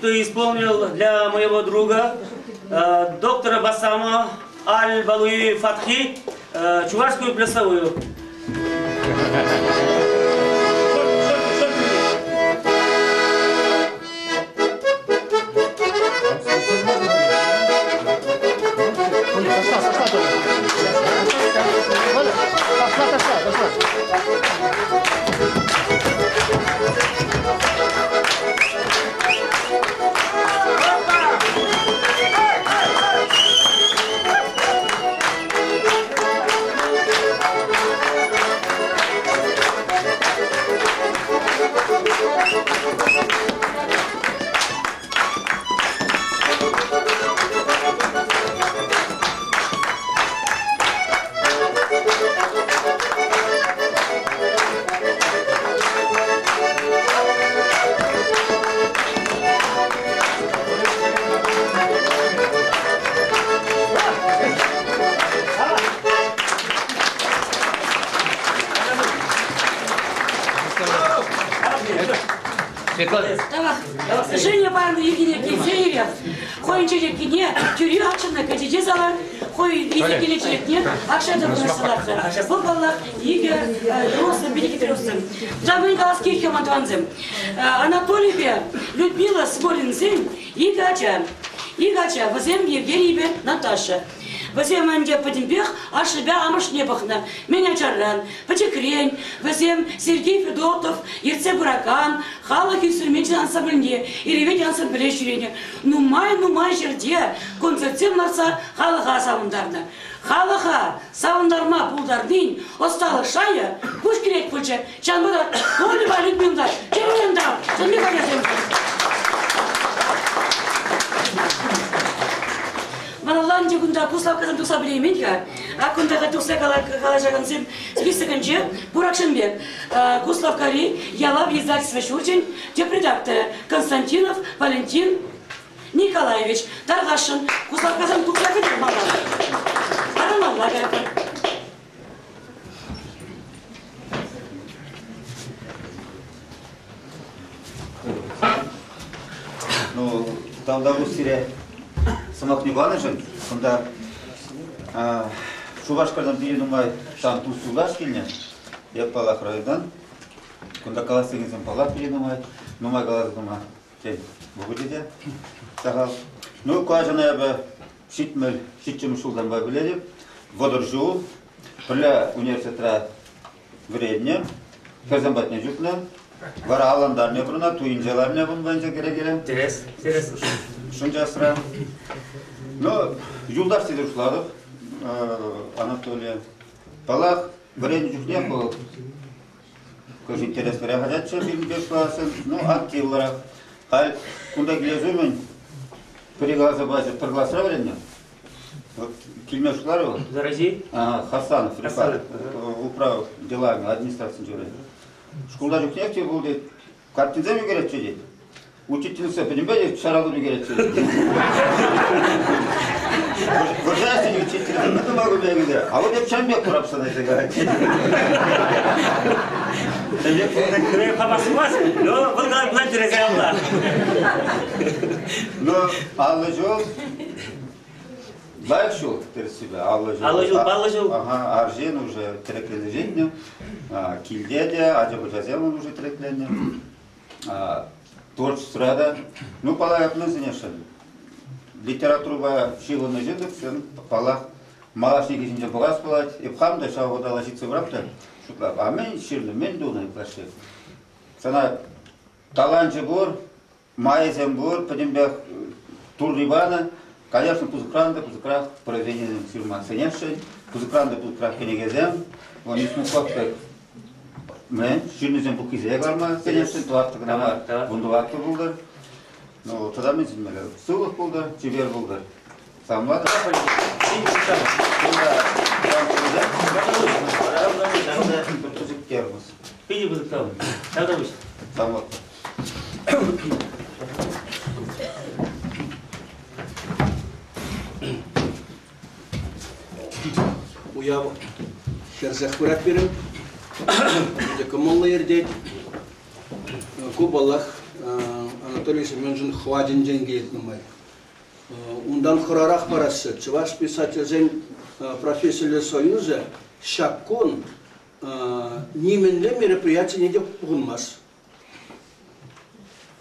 ты исполнил для моего друга, доктора Басама Аль-Балуи Фатхи, чувашскую плясовую. Женя паян ирхине килсе ирех, хӑйӗн чечеккине тӳре акшана кӗчӗче салар, хӑй илсе киле чечекне акша та пырса лартрӗ. Вӑл, паллах, икӗ русым, великий русым. Мӗн калас килет-ха ман тӑвансем? Анатолийпе Людмила Смолинсен икӗ ача. Икӗ ача, вӗсем Евгенийпе Наташа. Вӗсем ӗнтӗ пӗтӗмпех ашшӗпе амӑшне пӑхнӑ. Мӗн ачаран, пӗчӗкрен вӗсем Сергей Федотов ертсе пыракан халӑх инструменчӗн ансамбльне, Эревет ансамбле ҫӳренӗ. Нумай-нумай ҫӗрте концертсем лартса халӑха савӑнтарнӑ. Халӑха савӑнтарма пултарнин ӑсталӑх шайӗ куҫ кӗрет пулчӗ. Ҫавӑнпа та Ольӑпа Людмила чӗререн тав, чӑнни ачасем. Малалла ӗнтӗ кунта Куславккасем тухса пӗлеймен-ха. Ак кунта тухса калаҫакансем списокӗнче пур пек. Куславккари Ялав издательство ҫурчӗн тӗп редакторӗ Константинов Валентин Николаевич тархасшӑн Куславккасем тухса кӗтӗр малтан. Атамалла кайӑпӑр. Ну, тавтапуҫ сире сӑмахне панӑшӑн. Кунта Шупашкартан питӗ нумай тан тус-юлташ килнӗ. Эп паллах районтан. Кунта калас текенсем паллах питӗ нумай. Нумай каласа тума тен, вӑхӑчӗ те сахал. Ну, ку ачана эпӗ 70 ҫиччӗмӗш ҫултанпа пӗлетӗп. 30 ҫул. Пӗрле университетра вӗреннӗ, хӗрсем патне чупнӑ. Вара аллантарнӑ пурӑна, туйӗнче ларнӑ пунпанча кӗрекере. Терес, терес. Шӑнчасра. Ну, юлташ тесе шутлатӑп Анатолия. Паллах, вӗреннӗ чухне вӑл кӑш интереслӗрех ачаччӗ пирӗнпе класӑн, ну, активлӑрах. Халь кунта килес умӗн пӗр класа пачӗ, пӗр класра вӗреннӗ. Килме шутларӗ вӑл. Зарази? Хасанов, Рифат, управ делами администрацинче вӗреннӗ. Шкулта чухнех те пул тет, картинсем ӳкеретчӗ тет. Учительница пӗтӗмпе те чаралӑн ӳкеретчӗ. Вӑрҫаҫҫӗ учительница, ну тума купекӗ. А вот эп ҫам пек курап сана калать. Но вӑл калать, тӗресе алла. Но 50 ҫул лайӑх ҫул тӗрӗссипе 50 ҫул. 50 ҫул, паллӑ ҫул. Ага, арҫын уже тӗрекленсе ҫитнӗ. Килте те ача-пӑчасем уже тӗрекленнӗ. Творчествӑра та, ну, паллах, мӗншӗн литературӑпа ҫыхӑннӑ ҫын паллах, малашнехи ҫинчен пӑхас пулать. Эп хам та ҫав вӑхӑталла ҫитсе пырап та шутлап, а мӗн ҫырнӑ, мӗн тунӑ ытлашши? Сана таланчӗ пур, майӗсем пур, пӗтӗмпех турри панӑ. Конечно, пысӑкран та пысӑкрах произведенисем ҫырма сӗнесшӗн, пысӑкран та пысӑкрах кӗнекесем. Вон Исмуков пек мӗн, ҫырнисем пуххисене кӑларма сӗнесшӗн, тӑваттӑ кӑна мар, вунтӑваттӑ пултӑр. Ну, тата мӗн сӗнмелле? Сывлӑх пултӑр, чипер пултӑр. Самлатӑр. Пысӑк термос. Питӗ пысӑк тав. Тавтапуҫ. Самлатӑр. Уяв хӗрсех пырать пирӗн. Питӗ кӑмӑллӑ иртет. Ку, паллах, Анатолий Анатолий Семеновичӑн хӑватӗнчен килет нумай. Унтан хӑрарах параҫҫӗ. Чӑваш писательсен профессиллӗ союзӗ ҫак кун нимӗнле мероприятине те пухӑнмасть.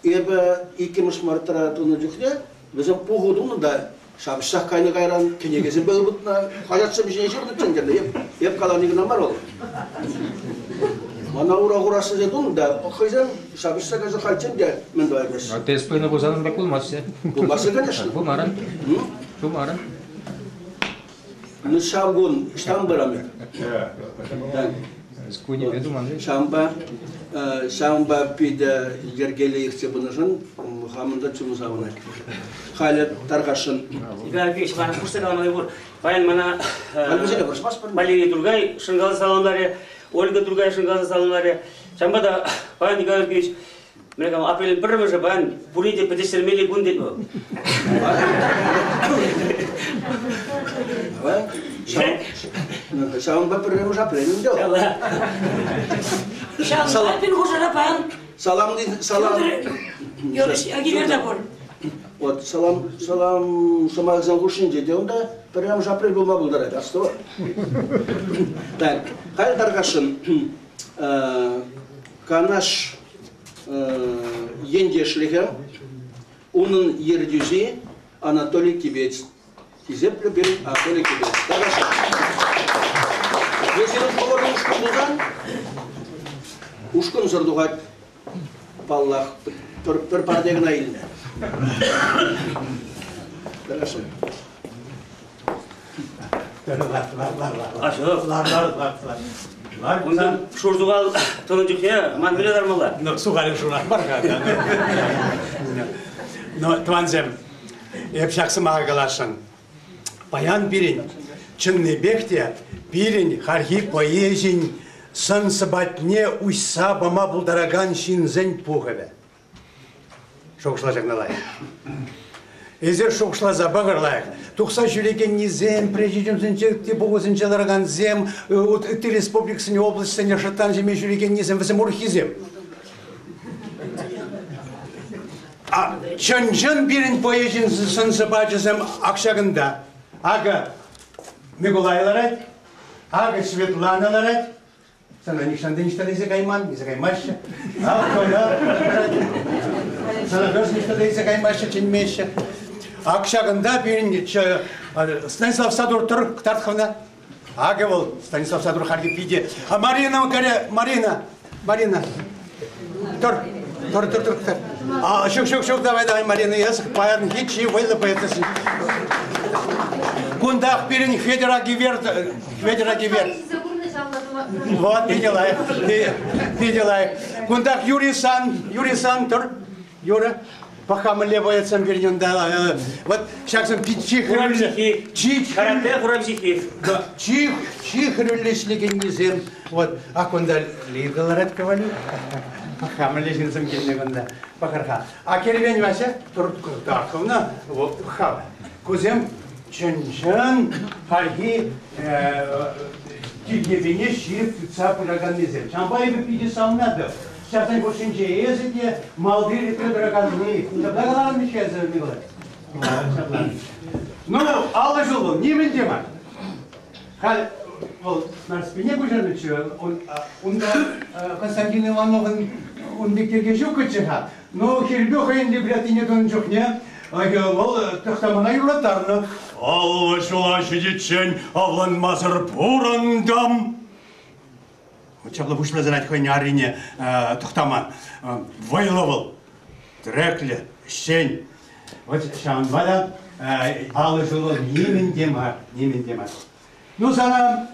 Эпӗ иккӗмӗш мартра тунӑ чухне вӗсем пуху тунӑ та ҫапӑҫсах кайнӑ кайран кӗнекесемпе ывӑтнӑ, хаҫатсем ҫине ҫырнӑ чӗнтӗрлӗ. Эп калани кӑна мар вӑл. Мана ура хурас тесе тунӑ та хӑйсем ҫапӑҫса кайса хальччен те мӗн тӑваймаҫҫӗ. Тест пынӑ пулсан ун пек пулмастчӗ. Пулмастчӗ, конечно. Пулмарӑн. Пулмарӑн. Ну, ҫав кун ӑҫтан пырам Кунӗпе туман. Ҫавӑнпа ҫавӑнпа питӗ йӗркеллӗ иртсе пынӑшӑн хамӑн та чун савӑнать. Халӗ тархасшӑн. Николай Алексеевич, мана хушса каламалли пур. Паян мана Валерий Тургай шӑнкаласа саламларӗ, Ольга Тургай шӑнкаласа саламларӗ. Ҫавӑнпа та паян Николай Алексеевич Мӗн калам, апрелӗн пӗрремӗшӗ паян пурне те пӗтӗҫтермелли кун тет вӑл. Ҫавӑнпа пӗрремӗш апрель ӗнтӗ. Ҫавӑнпа пин хушӑра паян Салам, салам. Юрӑҫ Агилер пур. Вот салам, салам сӑмахсен хушшинче те унта пӗрремӗш апрель пулма пултарать, астӑвӑр. Так, халь тархасшӑн Канаш ентешлӗхӗ, унӑн ертӳҫи Анатолий Кибец. Хисеплӗ пирӗн Анатолий Кибец. Сирӗн хӑвӑрӑн ушкӑн пулсан, ушкӑнсӑр тухать, паллах, пӗр парне кӑна илнӗ. Хорошо. Лар, лар, Унтан шурсухал тӑнӑ чухне ман мӗне лармалла? Ну, сухалӗ шурах мар-ха. Но, тӑвансем, эп ҫак сӑмаха каласшӑн. Паян пирӗн чӑннипех те пирӗн хальхи поэзин сӑн-сӑпатне уҫса пама пултаракан ҫынсен пухӑвӗ. Шухӑшла ҫакна лайӑх. Эсир шухӑшласа пӑхӑр лайӑх. Тухса ҫӳрекеннисем, президиумсенче, ытти пухусенче ларакансем, ытти республикӑсен, облаҫсене шӑрттан ҫиме ҫӳрекеннисем, вӗсем урӑххисем. А чӑн-чӑн пирӗн поэзин сӑн-сӑпачӗсем ак ҫакӑнта. Акӑ Микулай ларать, акӑ Светлана ларать, Сана нихҫан та ниҫта илсе кайман, илсе каймаҫҫӗ. Сана тоже ниҫта та илсе каймаҫҫӗ, чӗнмеҫҫӗ. Ак ҫакӑнта пирӗн Станислав Садур тӑр кӑтарт-хӑвна. Акӑ вӑл, Станислав Садур хальхи питӗ. А Марина, Марина, Марина, тӑр, тӑр, тӑр, тӑр, тӑр. А, ҫук, ҫук, ҫук, давай, давай, Марина, эс паянхи чи вӑйлӑ поэтесен. Кунтах пирӗн Хветӗр Агивер, Хветӗр Агивер. Вот, питӗ лайӑх, питӗ лайӑх. Кунтах Юрий Сан, Юрий Сан, тӑр, Юра. Пӑх-ха, мӗнле боецсем пирӗн унта. Вот ҫаксем чи хӗрӳллӗ. Чи Карате хуравҫихи. Чи, чи хӗрӳллӗ ӗҫлекеннисем. Вот, ак кунта Лида ларать Ковалю. Пӑх-ха, мӗнле ҫынсем килнӗ кунта. Пӑхӑр-ха. А Кервен Вася Туркутаковна, вот, ха, кусем чӑн-чӑн хальхи тилхепене ҫирӗп тытса пыраканнисем. Ҫавӑнпа эпӗ питӗ савӑнатӑп. Ҫавсен хушшинче эсӗ те малти ретре тӑраканни. Ҫапла каларӑм-и эсӗ, Николай? Ҫапла. Ну, 50 ҫул вӑл, нимӗн те мар. Халь вӑл Нарспине куҫарнӑччӗ, унта Константин Ивановӑн ун пек йӗрке ҫуккӑччӗ-ха. Ну, Хирбю хӑйӗн либреттине тунӑ чухне вӑл Тӑхтамана юрлаттарнӑ. 50 ҫула ҫитиччен авланмасӑр пурӑнтӑм. Чаплӑ пуҫласӑрать хӑйӗн аррине Тӑхтаман. Вӑйлӑ вӑл, тӗреклӗ, ӗҫчен. Вот ҫавӑнпа та 50 ҫул вӑл нимӗн те мар, нимӗн те мар. Ну, сана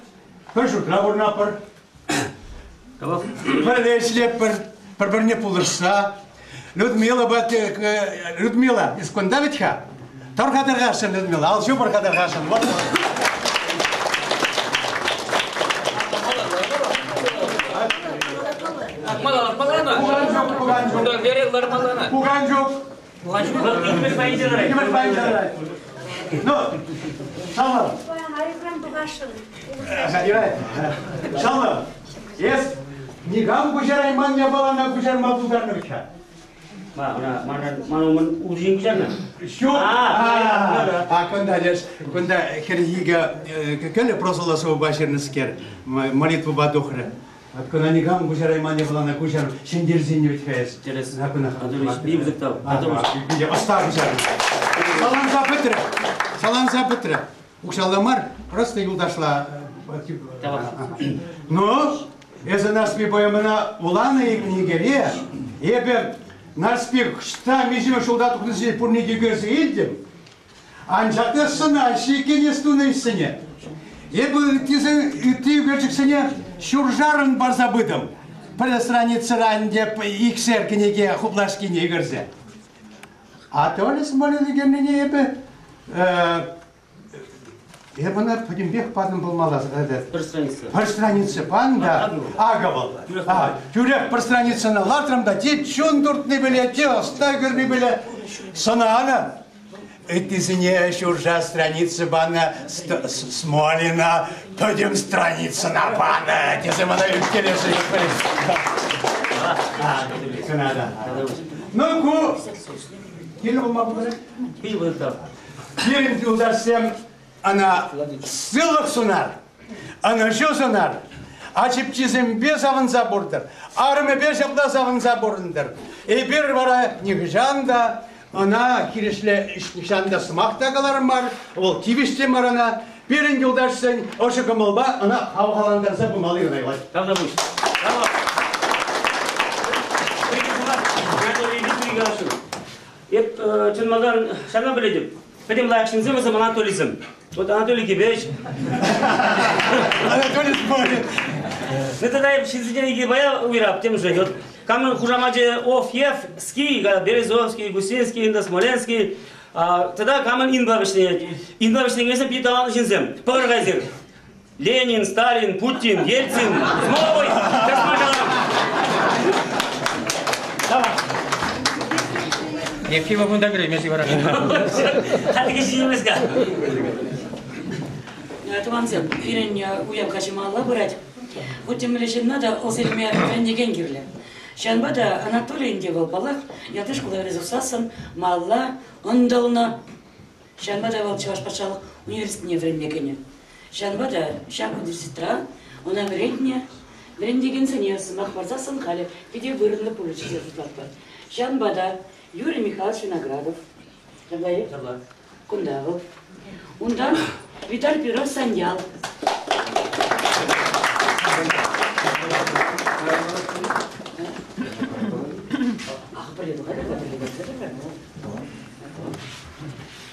пӗр ҫуртра пурӑнатпӑр. Пӗрле ӗҫлетпӗр, пӗр-пӗрне пулӑшса. Людмила, Людмила, эс кунта вӗт-ха? Тӑр-ха тӑрхасшӑн, Людмила, ал ҫупӑр-ха тӑрхасшӑн. Вот. Пукан ҫук. Иккӗмӗш пайӗнче ларать. Ну, шаллам. Шаллам, эс никам куҫарайман япалана куҫарма пултарнӑ вӗт-ха. Ма, ӑна манран ман умӑн улшин куҫарнӑ. Ҫук. А кунта леш, кунта хӗрхикӗ кӗлӗ прозӑлла сӑвӑпа ҫырнӑскер молитвӑпа тухрӗ. Вот куна никам куҫарайман япалана куҫар ҫӗнтерсен вӗт-ха эс. Тӗрӗс. Куна Анатолий тав. Ӑста куҫарнӑ. Саланса пӗтрӗ. Саланса пӗтрӗ. Укҫалла мар, просто юлташла. Ну, эсӗ Нарспи поэмӑна вуланӑ-и кӗнекере? Эпӗ Нарспи хӑҫта миҫемӗш ҫулта тухнисене пурне те ӳкерсе илтӗм. Анчах та сӑнаҫҫӗ иккен эс тунӑ ӗҫсене. Эпӗ ыттисен ытти ӳкерчӗксене ҫуршарӑн парса пытӑм. Пӗр страницӑра ӗнтӗ икшер кӗнеке хуплашкине ӳкерсе. А Толя Смолин ӳкернине эпӗ Эп ӑна пӗтӗмпех патӑм пулмалла. Пӗр страница. Пӗр страница пан та, акӑ вӑл. Тӳрех пӗр страницӑна лартрӑм та, те чун туртнипеле, те ӑста кӳрнипеле сӑнанӑ. Ыттисене ҫурша страница панӑ, Смолина пӗтӗм страницӑна панӑ, тесе мана ӳпкелесе Ну, ку кил пулма пултарать? Кил пултарать. Пирӗн юлташсем ӑна сывлӑх сунар, ӑнӑҫу сунар, ачипчисемпе савӑнса пуртӑр, арӑмӗпе ҫапла савӑнса пурӑнтӑр. Эпир вара нихӑҫан та ӑна хирӗҫле нихҫан та сӑмах та калар мар, вӑл тивӗҫ те мар ӑна. Пирӗн юлташсен ӑшӑ кӑмӑлпа ӑна хавхалантарса пымалли кӑна юлать. Тавтапуҫ. Эп чӑн малтан ҫавна пӗлетӗп. Пӗтӗм лайӑх ҫынсем вӗсем Анатолийсем. Вот Анатолий Кибеч. Анатолий Смолин. Ну тогда эп ҫынсене икӗ пая уйӑрап темшӗн. Вот камӑн хушамачӗ Оф, Ев, Ский, Березовский, Гусинский, Инда Смоленский. Тата камӑн Инпа вӗҫленет. Инпа вӗҫленкенсем питӗ талантлӑ ҫынсем. Пӑхӑр кайсир. Ленин, Сталин, Путин, Ельцин, Смоловой, Ефимов унта кӗреймест вара. Халӗ ҫитмест-ха. Тӑвансем, пирӗн уяв каҫӗ малалла пырать. Хуть темле ҫынна та ӑс илме вӗрентекен кирлӗ. Ҫавӑнпа та Анатолий ӗнтӗ вӑл, паллах, ялти шкула вӗренсе тухсассӑн малалла ӑнтӑлнӑ. Ҫавӑнпа та вӑл Чӑваш патшалӑх университетне вӗренме кӗнӗ. Ҫавӑнпа та ҫак университетра ӑна вӗрентнӗ вӗрентекенсене сӑмах парсассӑн халӗ питӗ вырӑнлӑ пулӗ тесе шутлатпӑр. Ҫавӑнпа та Юрий Михайлович Виноградов, ҫапла-и? Ҫапла. Кунта вӑл. Унтан Виталий Петров Саньял. Ах, пӗрле тухать,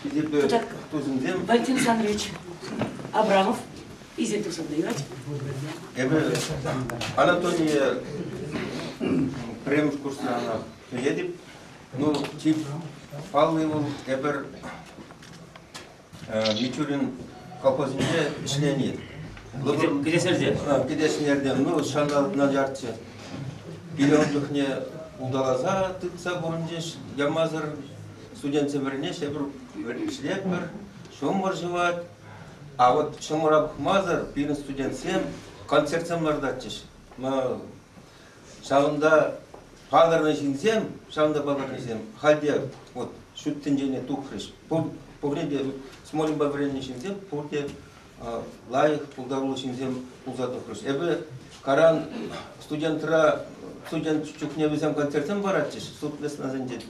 Хисеплӗ тусӑмсем. Валентин Александрович Абрамов Изет тусӑмна юрать. Эпӗ Анатолие пӗрремӗш курсра ӑна пӗлетӗп. Ну, чи палли вӑл эпир Мичурин колхозӗнче ӗҫлени. Кӗтесерте. Кӗтесерте. Ну, ҫанталӑк начарччӗ. Пире ун чухне улталаса тытса пурӑнчӗҫ, ямасӑр студентсем вӗренеҫҫӗ, эпир ӗҫлетпӗр, ҫумӑр ҫӑвать. А вот ҫумӑра пӑхмасӑр пирӗн студентсем концертсем лартатчӗҫ. Ҫавӑнта палӑрнӑ ҫынсем, ҫавӑнта палӑрнисем халь те вот ҫут тӗнчене тухрӗҫ. Пурне те Смолинпа вӗреннӗ ҫынсем пурте лайӑх, пултаруллӑ ҫынсем пулса тухрӗҫ. Эпӗ каран студентра, студент чухне вӗсем концертсем паратчӗҫ суд веснасенче.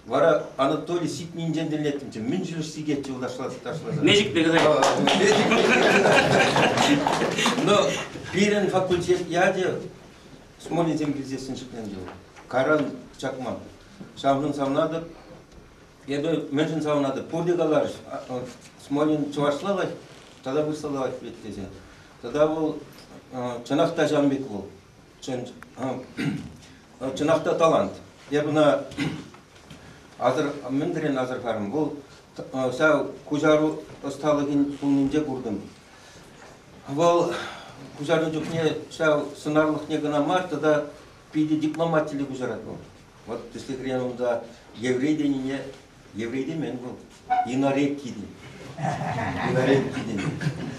Вара Анатолий сикнинчен тӗллеттӗмччӗ. Мӗн ҫӳлӗш сикетчӗ вӑл ташласа ташласа. Мечӗк пек. Но пирӗн факультет ячӗ Смолинсем килсессӗн ҫӗкленчӗ вӑл. Кайран чакман. Ҫавшӑн савӑнатӑп. Эпӗ мӗншӗн савӑнатӑп? Пурте каларӗҫ, Смолин чӑвашла лайӑх тата вырӑсла лайӑх пӗлет тесе. Тата вӑл чӑнах та ҫавӑн пек вӑл. Чӑнах та талант. Эп ӑна асӑр, мӗнрен асӑрхарӑм? Вӑл ҫав куҫару ӑсталӑхӗн пулнинче куртӑм. Вӑл куҫарнӑ чухне ҫав сӑнарлӑхне кӑна мар, тата питӗ дипломатиллӗ куҫарать вӑл. Вот тӗслӗхрен унта еврей тенине еврей темен вӑл. Инорекки тен. Инорекки тен.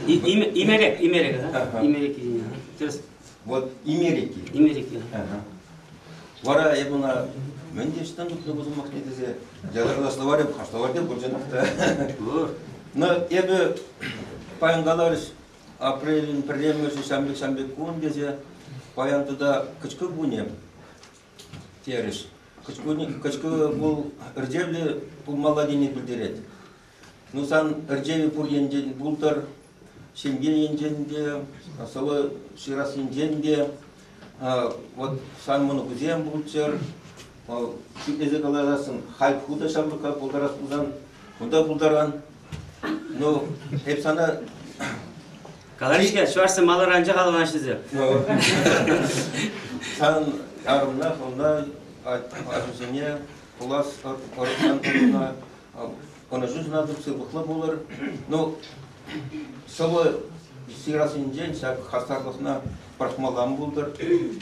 Имерек, имерек, да? Имерекки тен. Тӗрӗс. Вот имерекки. Имерекки. Вара эп ӑна Мӗн те ӑҫтан тупнӑ ку сӑмахне тесе ятарлӑ словарь, словарьте пур чӑнах та. Но эпӗ паян каларӗҫ, апрелӗн пӗрремӗшӗ ҫамрӑк-ҫамрӑк кун тесе, паян тата кӑчкӑ кунӗ терӗҫ. Кӑчкӑ вӑл ӗрчевлӗ пулмалла тени пӗлтерет. Ну, сан ӗрчевӗ пур енчен пултӑр, ҫемье енчен те, сӑвӑ ҫырас енчен те, вот сан мӑнукусем пулччӑр, шӳтлесе каласассӑн, халь ху та ҫамрӑка пултарас пулсан, кунта пултаран. Ну, эп сана Каларӗҫ-ҫке, чӑвашсем маларах халалаҫҫӗ. Сан арӑмна, хӑвна, ачусене пулас ӑрӑвран ӑрӑвна ӑнӑҫу сунатӑп, сывлӑхлӑ пулӑр. Ну, сӑвӑ ҫырасинчен ҫак хастарлӑхна пӑрахмалла ан пултӑр.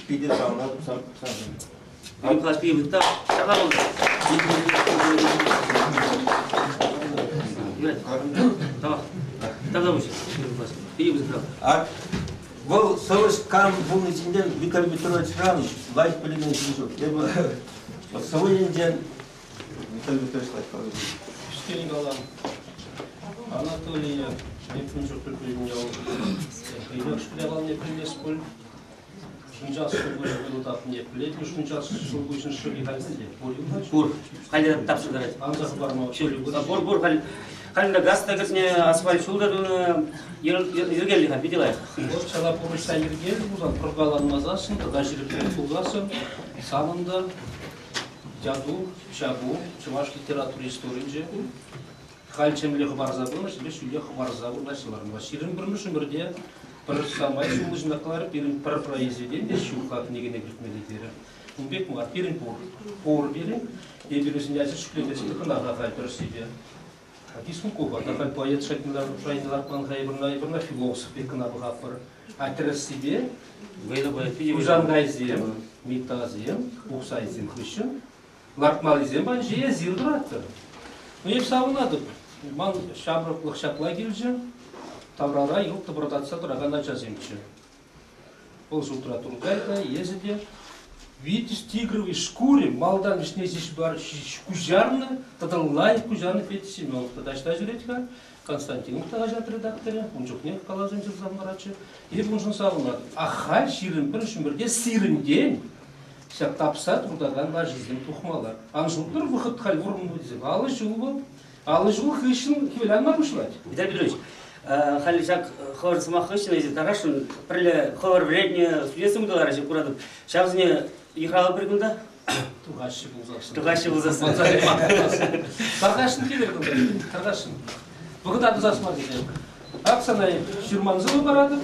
Питӗ савӑнатӑп саншӑн. Юлашки вырта ҫапла пултӑр. Тавах. Тавтапуҫ. Питӗ пысӑк тав. Вӑл сӑвӑҫ кам пулни ҫинчен Виталий Петровичран лайӑх пӗлекен ҫын ҫук. Эпӗ сӑвӑ енчен Виталий Петрович лайӑх калать. Кӗскен калам. Анатолие эп ун чухлӗ пӗлмен хӑйнех шкуляланне пӗлмест пуль. Шунчас ҫулпуҫ вырӑнтатнине пӗлетӗн, шунчас ҫулпуҫӑн шӑпи халь пур-и? Пур. Халь тапса тӑрать. Анса хӑпарма Пур, пур. Халь халь газ та кӗртнӗ, асфальт ҫул та тунӑ. Йӗркеллӗ-ха, питӗ лайӑх. Вот ҫала пурнӑҫра йӗркеллӗ пулсан, пӑркаланмасассӑн тата ҫирӗпрех пулсассӑн, санӑн та яту, чапу чӑваш литература историйӗнче халь чӗмле хӑпарса пынӑ, ҫӗре ҫӳле хӑпарса вырнаҫса ларнӑ. 21-мӗш ӗмӗрте пӗр самай ҫуллӑ ҫынах каларӗ, пирӗн пӗр произведени те ҫук-ха кӗнекене кӗртмелле терӗ. Ун пек мар, пирӗн пур. Пур пирӗн. Эпир вӗсене ача шӳтлемесен кӑна-ха халь тӗрӗссипе. Дискукова та халь поэт шайне лартман-ха эпир философ пек кӑна пӑхатпӑр. А тӗрӗссипе Хусанкайсем, Миттасем, Ухсайсем хыҫҫӑн лартмаллисем патӗнче эсир тӑратӑр. Ну, эп савӑнатӑп. Ман ҫамрӑклӑх ҫапла килчӗ. Таврара йӑлт тӑпӑртатса тӑракан ачасемччӗ. Вӑл шутра Туркай та, эсӗ те. Витязь тигровой шкуре малтан вӗҫне ҫеҫ куҫарнӑ тата лайӑх куҫарнӑ Петя Семенов та таҫта ҫӳрет-ха. Константинов та хаҫат редакторӗ, ун чухнех калавсем ҫырса хӑваратчӗ. Эп уншӑн савӑнатӑп. А халь 21 ӗмӗрте сирӗнтен ҫак тапса туртакан лашисем тухмалла. Ан шутлӑр вӑхӑт халь вӑрӑм тесе. 50 ҫул вӑл. 50 ҫул хыҫҫӑн хӗвел анма пуҫлать. Виталий Петрович, халь ҫак хӑвӑр сӑмах хыҫҫӑн эсир тарасшӑн пӗрле хӑвӑр вӗрентнӗ студентсем кӑлараҫҫӗ куратӑп. Ҫавсене йыхравлӑ пӗр кунта? Тухаҫҫӗ пулсассӑн. Тухаҫҫӗ пулсассӑн. Тархасшӑн килӗр кунта. Тархасшӑн. Вӑхӑта тӑсас мар тесе. Ак сана ҫырман сӑвӑ паратӑп.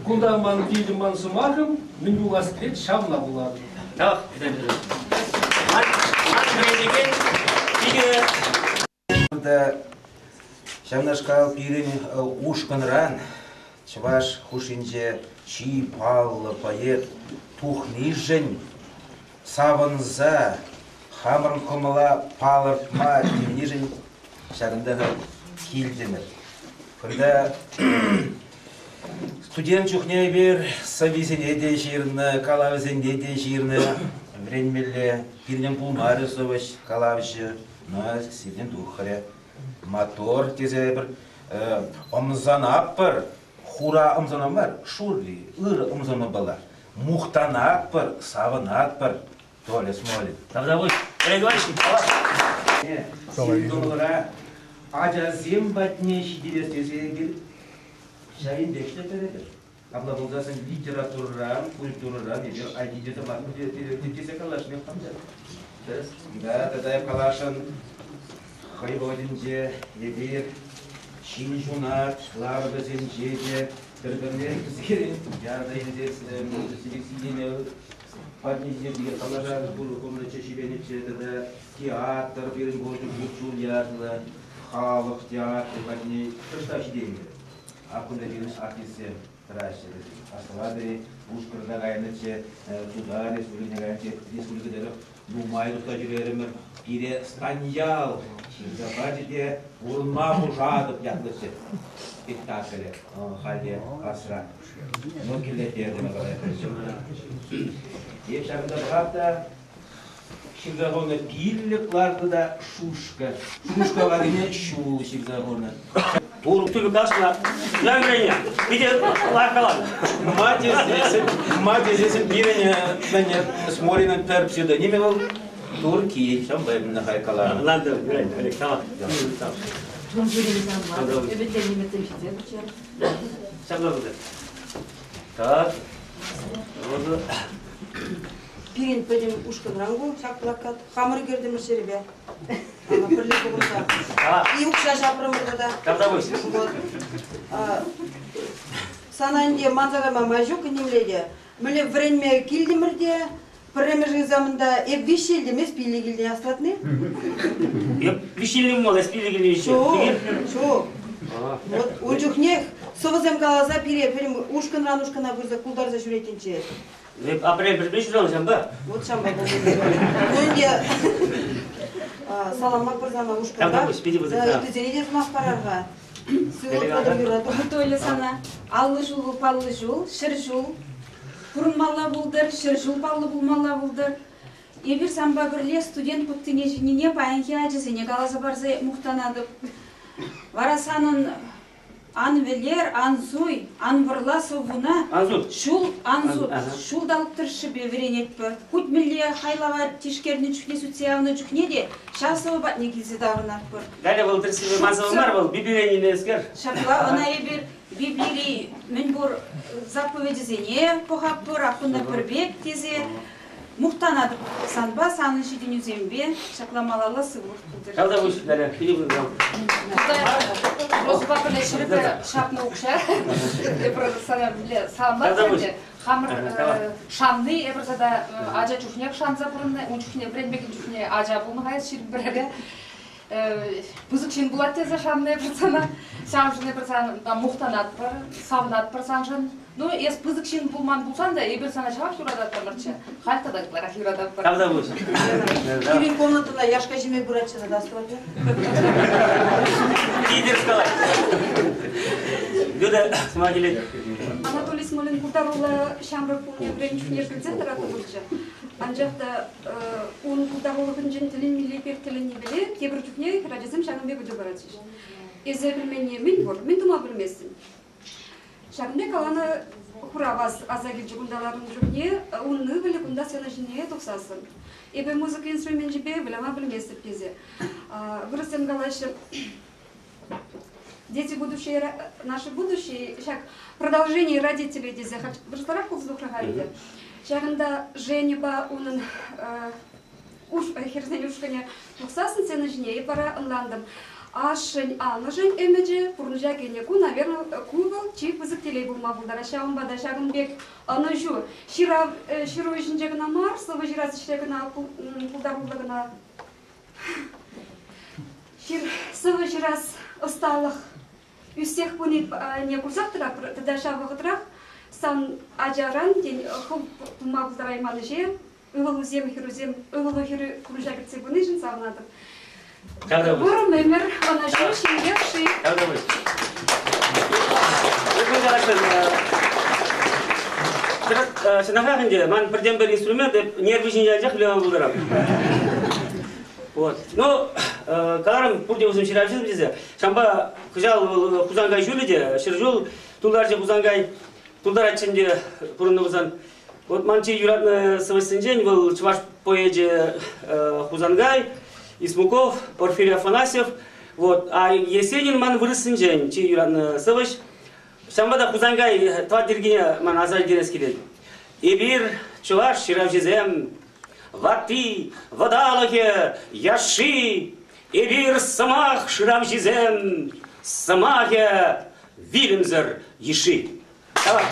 Кунта ман вилӗм, ман сӑмахӑм, мӗн пулас килет, ҫавна вулатӑп. Тавах, Виталий Петрович. Ман вӗренекен питӗ Та ҫавнашкал пирӗн ушкӑнран чӑваш хушшинче чи паллӑ поэт тухнишӗн савӑнса хамӑр кӑмӑла палӑртма тивнишӗн ҫакӑнта килтӗмӗр. Кунта студент чухне эпир сӑввисене те ҫырнӑ, калавӗсене те ҫырнӑ. Вӗренмелле пирӗн пулмарӗ сӑвӑҫ, калавҫӑ. Но сиртен тухрӗ. Мотор тесе эпир ӑмсанатпӑр. Хура ӑмсана мар, шурри, ырӑ ӑмсанупала. Мухтанатпӑр, савӑнатпӑр. Толя Смолин. Тавтапуҫ. Олег Иванович, Сирӗн кӑмӑлӑра ачасем патне ҫитерес тесе эпир ҫавӑн пек те тӗрӗпӗр. Апла пулсассӑн литературӑран, культурӑран эпир айккинче тӑман тесе каласшӑн эп хам та. Да, тата эп каласшӑн хӑй вӑхӑтӗнче эпир ҫын ҫунат ларӑвӗсенче те пӗр-пӗрне кӗскен ярса илсе селекцилене патне ҫитерсе паллашар пурнӑҫчӗ, ҫӳренӗччӗ тата театр пирӗн пурте Вутчул ятлӑ халӑх театрӗ патне кӑштах ҫитеймерӗ. Ак кунта пирӗн артистсем тӑраҫҫӗ вӗсем. Аслӑлатӑр-и, Пушкӑрта кайнӑччӗ, Тутар республикине кайнӑччӗ, республика тӑрӑх нумай тухса ҫӳрерӗмӗр. Пире Станьял ҫырса пачӗ те пурӑнма хушатӑп ятлӑччӗ спектаклӗ халь асра. Ну, киле терӗмӗр. Эп ҫакӑнта пӑхап та. Ҫырса хунӑ пиллӗк лартнӑ та шушка. Шушка варрине ҫул ҫырса хунӑ. Тур тупик кашна. Вӗреннӗ. Питӗ лайӑх каланӑ. Ма тесессӗн, ма тесессӗн пирӗн мӗн Смолинӑн пӗр псевдонимӗ вӑл Турки. Ҫавӑнпа эпӗ нахай каларӑм. Ладно, вӗрен, Олег, тавах. Ҫапла пултӑр. Так. Роза. Пирӗн пӗтӗм ушкӑнран ку ҫак плакат. Хамӑр кӗртӗмӗр ҫӗрӗпе. Пӗрле пухӑнса. И укҫа ҫапрӑмӑр тата. Тавтапуҫ. Вот. Сана ӗнтӗ манса кайма май ҫук нимле те. Мӗнле вӗренме килтӗмӗр те, пӗрремӗш экзамента эп виҫҫӗ илтӗм, эс пиллӗк илтӗн, астӑватни? Эп виҫҫӗ илнӗ мал, эс пиллӗк илнӗ Ҫук, ҫук. Вот ун чухнех сӑвӑсем каласа пире пӗтӗм ушкӑнран ушкӑна пырса култарса ҫӳреттӗнччӗ. Эп апрель пӗрпе ҫуралнӑ ҫампа. Вот ҫампа пулнӑ. Ну ӗнтӗ саламлатпӑр сана ушкӑнпа. Тавтапуҫ, питӗ пысӑк тав. Ыттисене те сӑмах парар-ха. Сывлӑх пултӑр юрату. Толя сана 50 ҫул паллӑ ҫул, 100 ҫул пурӑнмалла пултӑр, 100 ҫул паллӑ пулмалла пултӑр. Эпир санпа пӗрле студент пӑттине ҫинине паянхи ачасене каласа парса мухтанатӑп. Вара санӑн Ан вӗлер, ан суй, ан вӑрла сӑввуна ҫул ан сут, ҫулталӑк тӑршшӗпе вӗренетпӗр. Хуть мӗнле хайлава тишкернӗ чухне, сӳтсе явнӑ чухне те ҫав сӑвӑ патне килсе таврӑнатпӑр. Галя вӑл тӗрӗссипе ман сӑвӑ мар, вӑл Библире ӗненнӗскер. Ҫапла ӑна эпир Библири мӗнпур заповечӗсене пӑхатпӑр, аккунта пӗр пек тесе мухтанатӑп санпа, санӑн ҫитӗнӳсемпе. Ҫапла малалла сывлӑх пултӑр. Тавтапуҫ, Галя, питӗ пысӑк. Розӑпа пӗрле ҫӗрӗпе ҫапнӑ укҫа. Эпир сана саламлатпӑр ӗнтӗ. Хамӑр шанни эпир тата ача чухнех шанса пурӑннӑ. Ун чухне вӗренмекен чухне ача пулнӑ-ха эс 21-ре. Пысӑк ҫын пулать тесе шаннӑ эпир сана. Ҫавӑншӑн эпир сана мухтанатпӑр, савӑнатпӑр саншӑн. Ну, эс пысӑк ҫын пулман пулсан та эпир сана ҫавах юрататтӑмӑрччӗ. Халь тата ытларах юрататпӑр. Тавтапуҫ. Пирӗн комнатӑна яшка ҫиме пыратчӗ тата астӑватӑр. Лидер сказать. Люда, сӑмах илет. Анатолий Смолин пултаруллӑ ҫамрӑк пулни вӗреннӗ чухне пӗлсе тӑратнӑ пулчӗ. Анчах та ун пултарулӑхӗнчен тӗлӗнмеллипех тӗлӗннипеле тепӗр чухне хӗрачасем ҫакӑн пек ыйту паратчӗҫ. Эсӗ пӗлменни мӗн пур? Мӗн тума пӗлместӗн? Ҫакӑн пек каланӑ хурав аса килчӗ кунта ларнӑ чухне ун ывӑлӗ кунта сцена ҫине тухсассӑн. Эпӗ музыка инструменчӗпе выляма пӗлместӗп тесе. Вырӑссем калаҫҫӗ, дети будущее, наше будущее, ҫак продолжение родителей тесе вырӑсларах пулса тухрӗ-ха ӗнтӗ. Ҫакӑнта Женьӑпа унӑн хӗрсен ушкӑнӗ тухсассӑн сцена ҫине эп вара ӑнлантӑм. Ашшӗн, амӑшӗн ӗмӗчӗ пурнӑҫа кӗнӗ. Ку, наверное, ку вӑл чи пысӑк телей пулма пултарать. Ҫавӑнпа та ҫакӑн пек ӑнӑҫу ҫырав ҫыру ӗҫӗнче кӑна мар, сӑвӑ ҫырас ӗҫре кӑна пултаруллӑ кӑна сӑвӑ ҫырас ӑсталӑх ӳссех пынине курсах тӑратпӑр тата ҫав вӑхӑтрах сан ачаран, тен, хӑв тума пултарайман ӗҫе ывӑлусем, хӗрусем, ывӑлу-хӗрӳ пурнӑҫа кӗртсе пынишӗн савӑнатӑп. Вӑрӑм ӗмӗр ӑнӑҫу ҫемье-ши. Чӑнахах ӗнтӗ, ман пӗртен-пӗр инструмент, нервы ҫинче анчах выляма пултарам. Вот. Ну, каларӑм, пурте вӗсем ҫыравҫӑсем тесе. Ҫавӑнпа кӑҫал Хусанкай ҫулӗ те, 100 ҫул тултарчӗ Хусанкай. Тултаратчӗ ӗнтӗ пурӑннӑ пулсан. Вот ман чи юратнӑ сӑвӑҫсенчен вӑл чӑваш поэчӗ Хусанкай, Исмуков, Порфирий Афанасьев. Вот. А Есенин ман вырӑссенчен чи юратнӑ сӑвӑҫ. Ҫавӑнпа та Хусанкай тӑват йӗркине ман аса илтерес килет. Эпир, чӑваш ҫыравҫисем, ватти, вӑталӑхӗ, яшши, эпир сӑмах шыравҫисем, сӑмахӗ вилӗмсӗр йышши. Давай.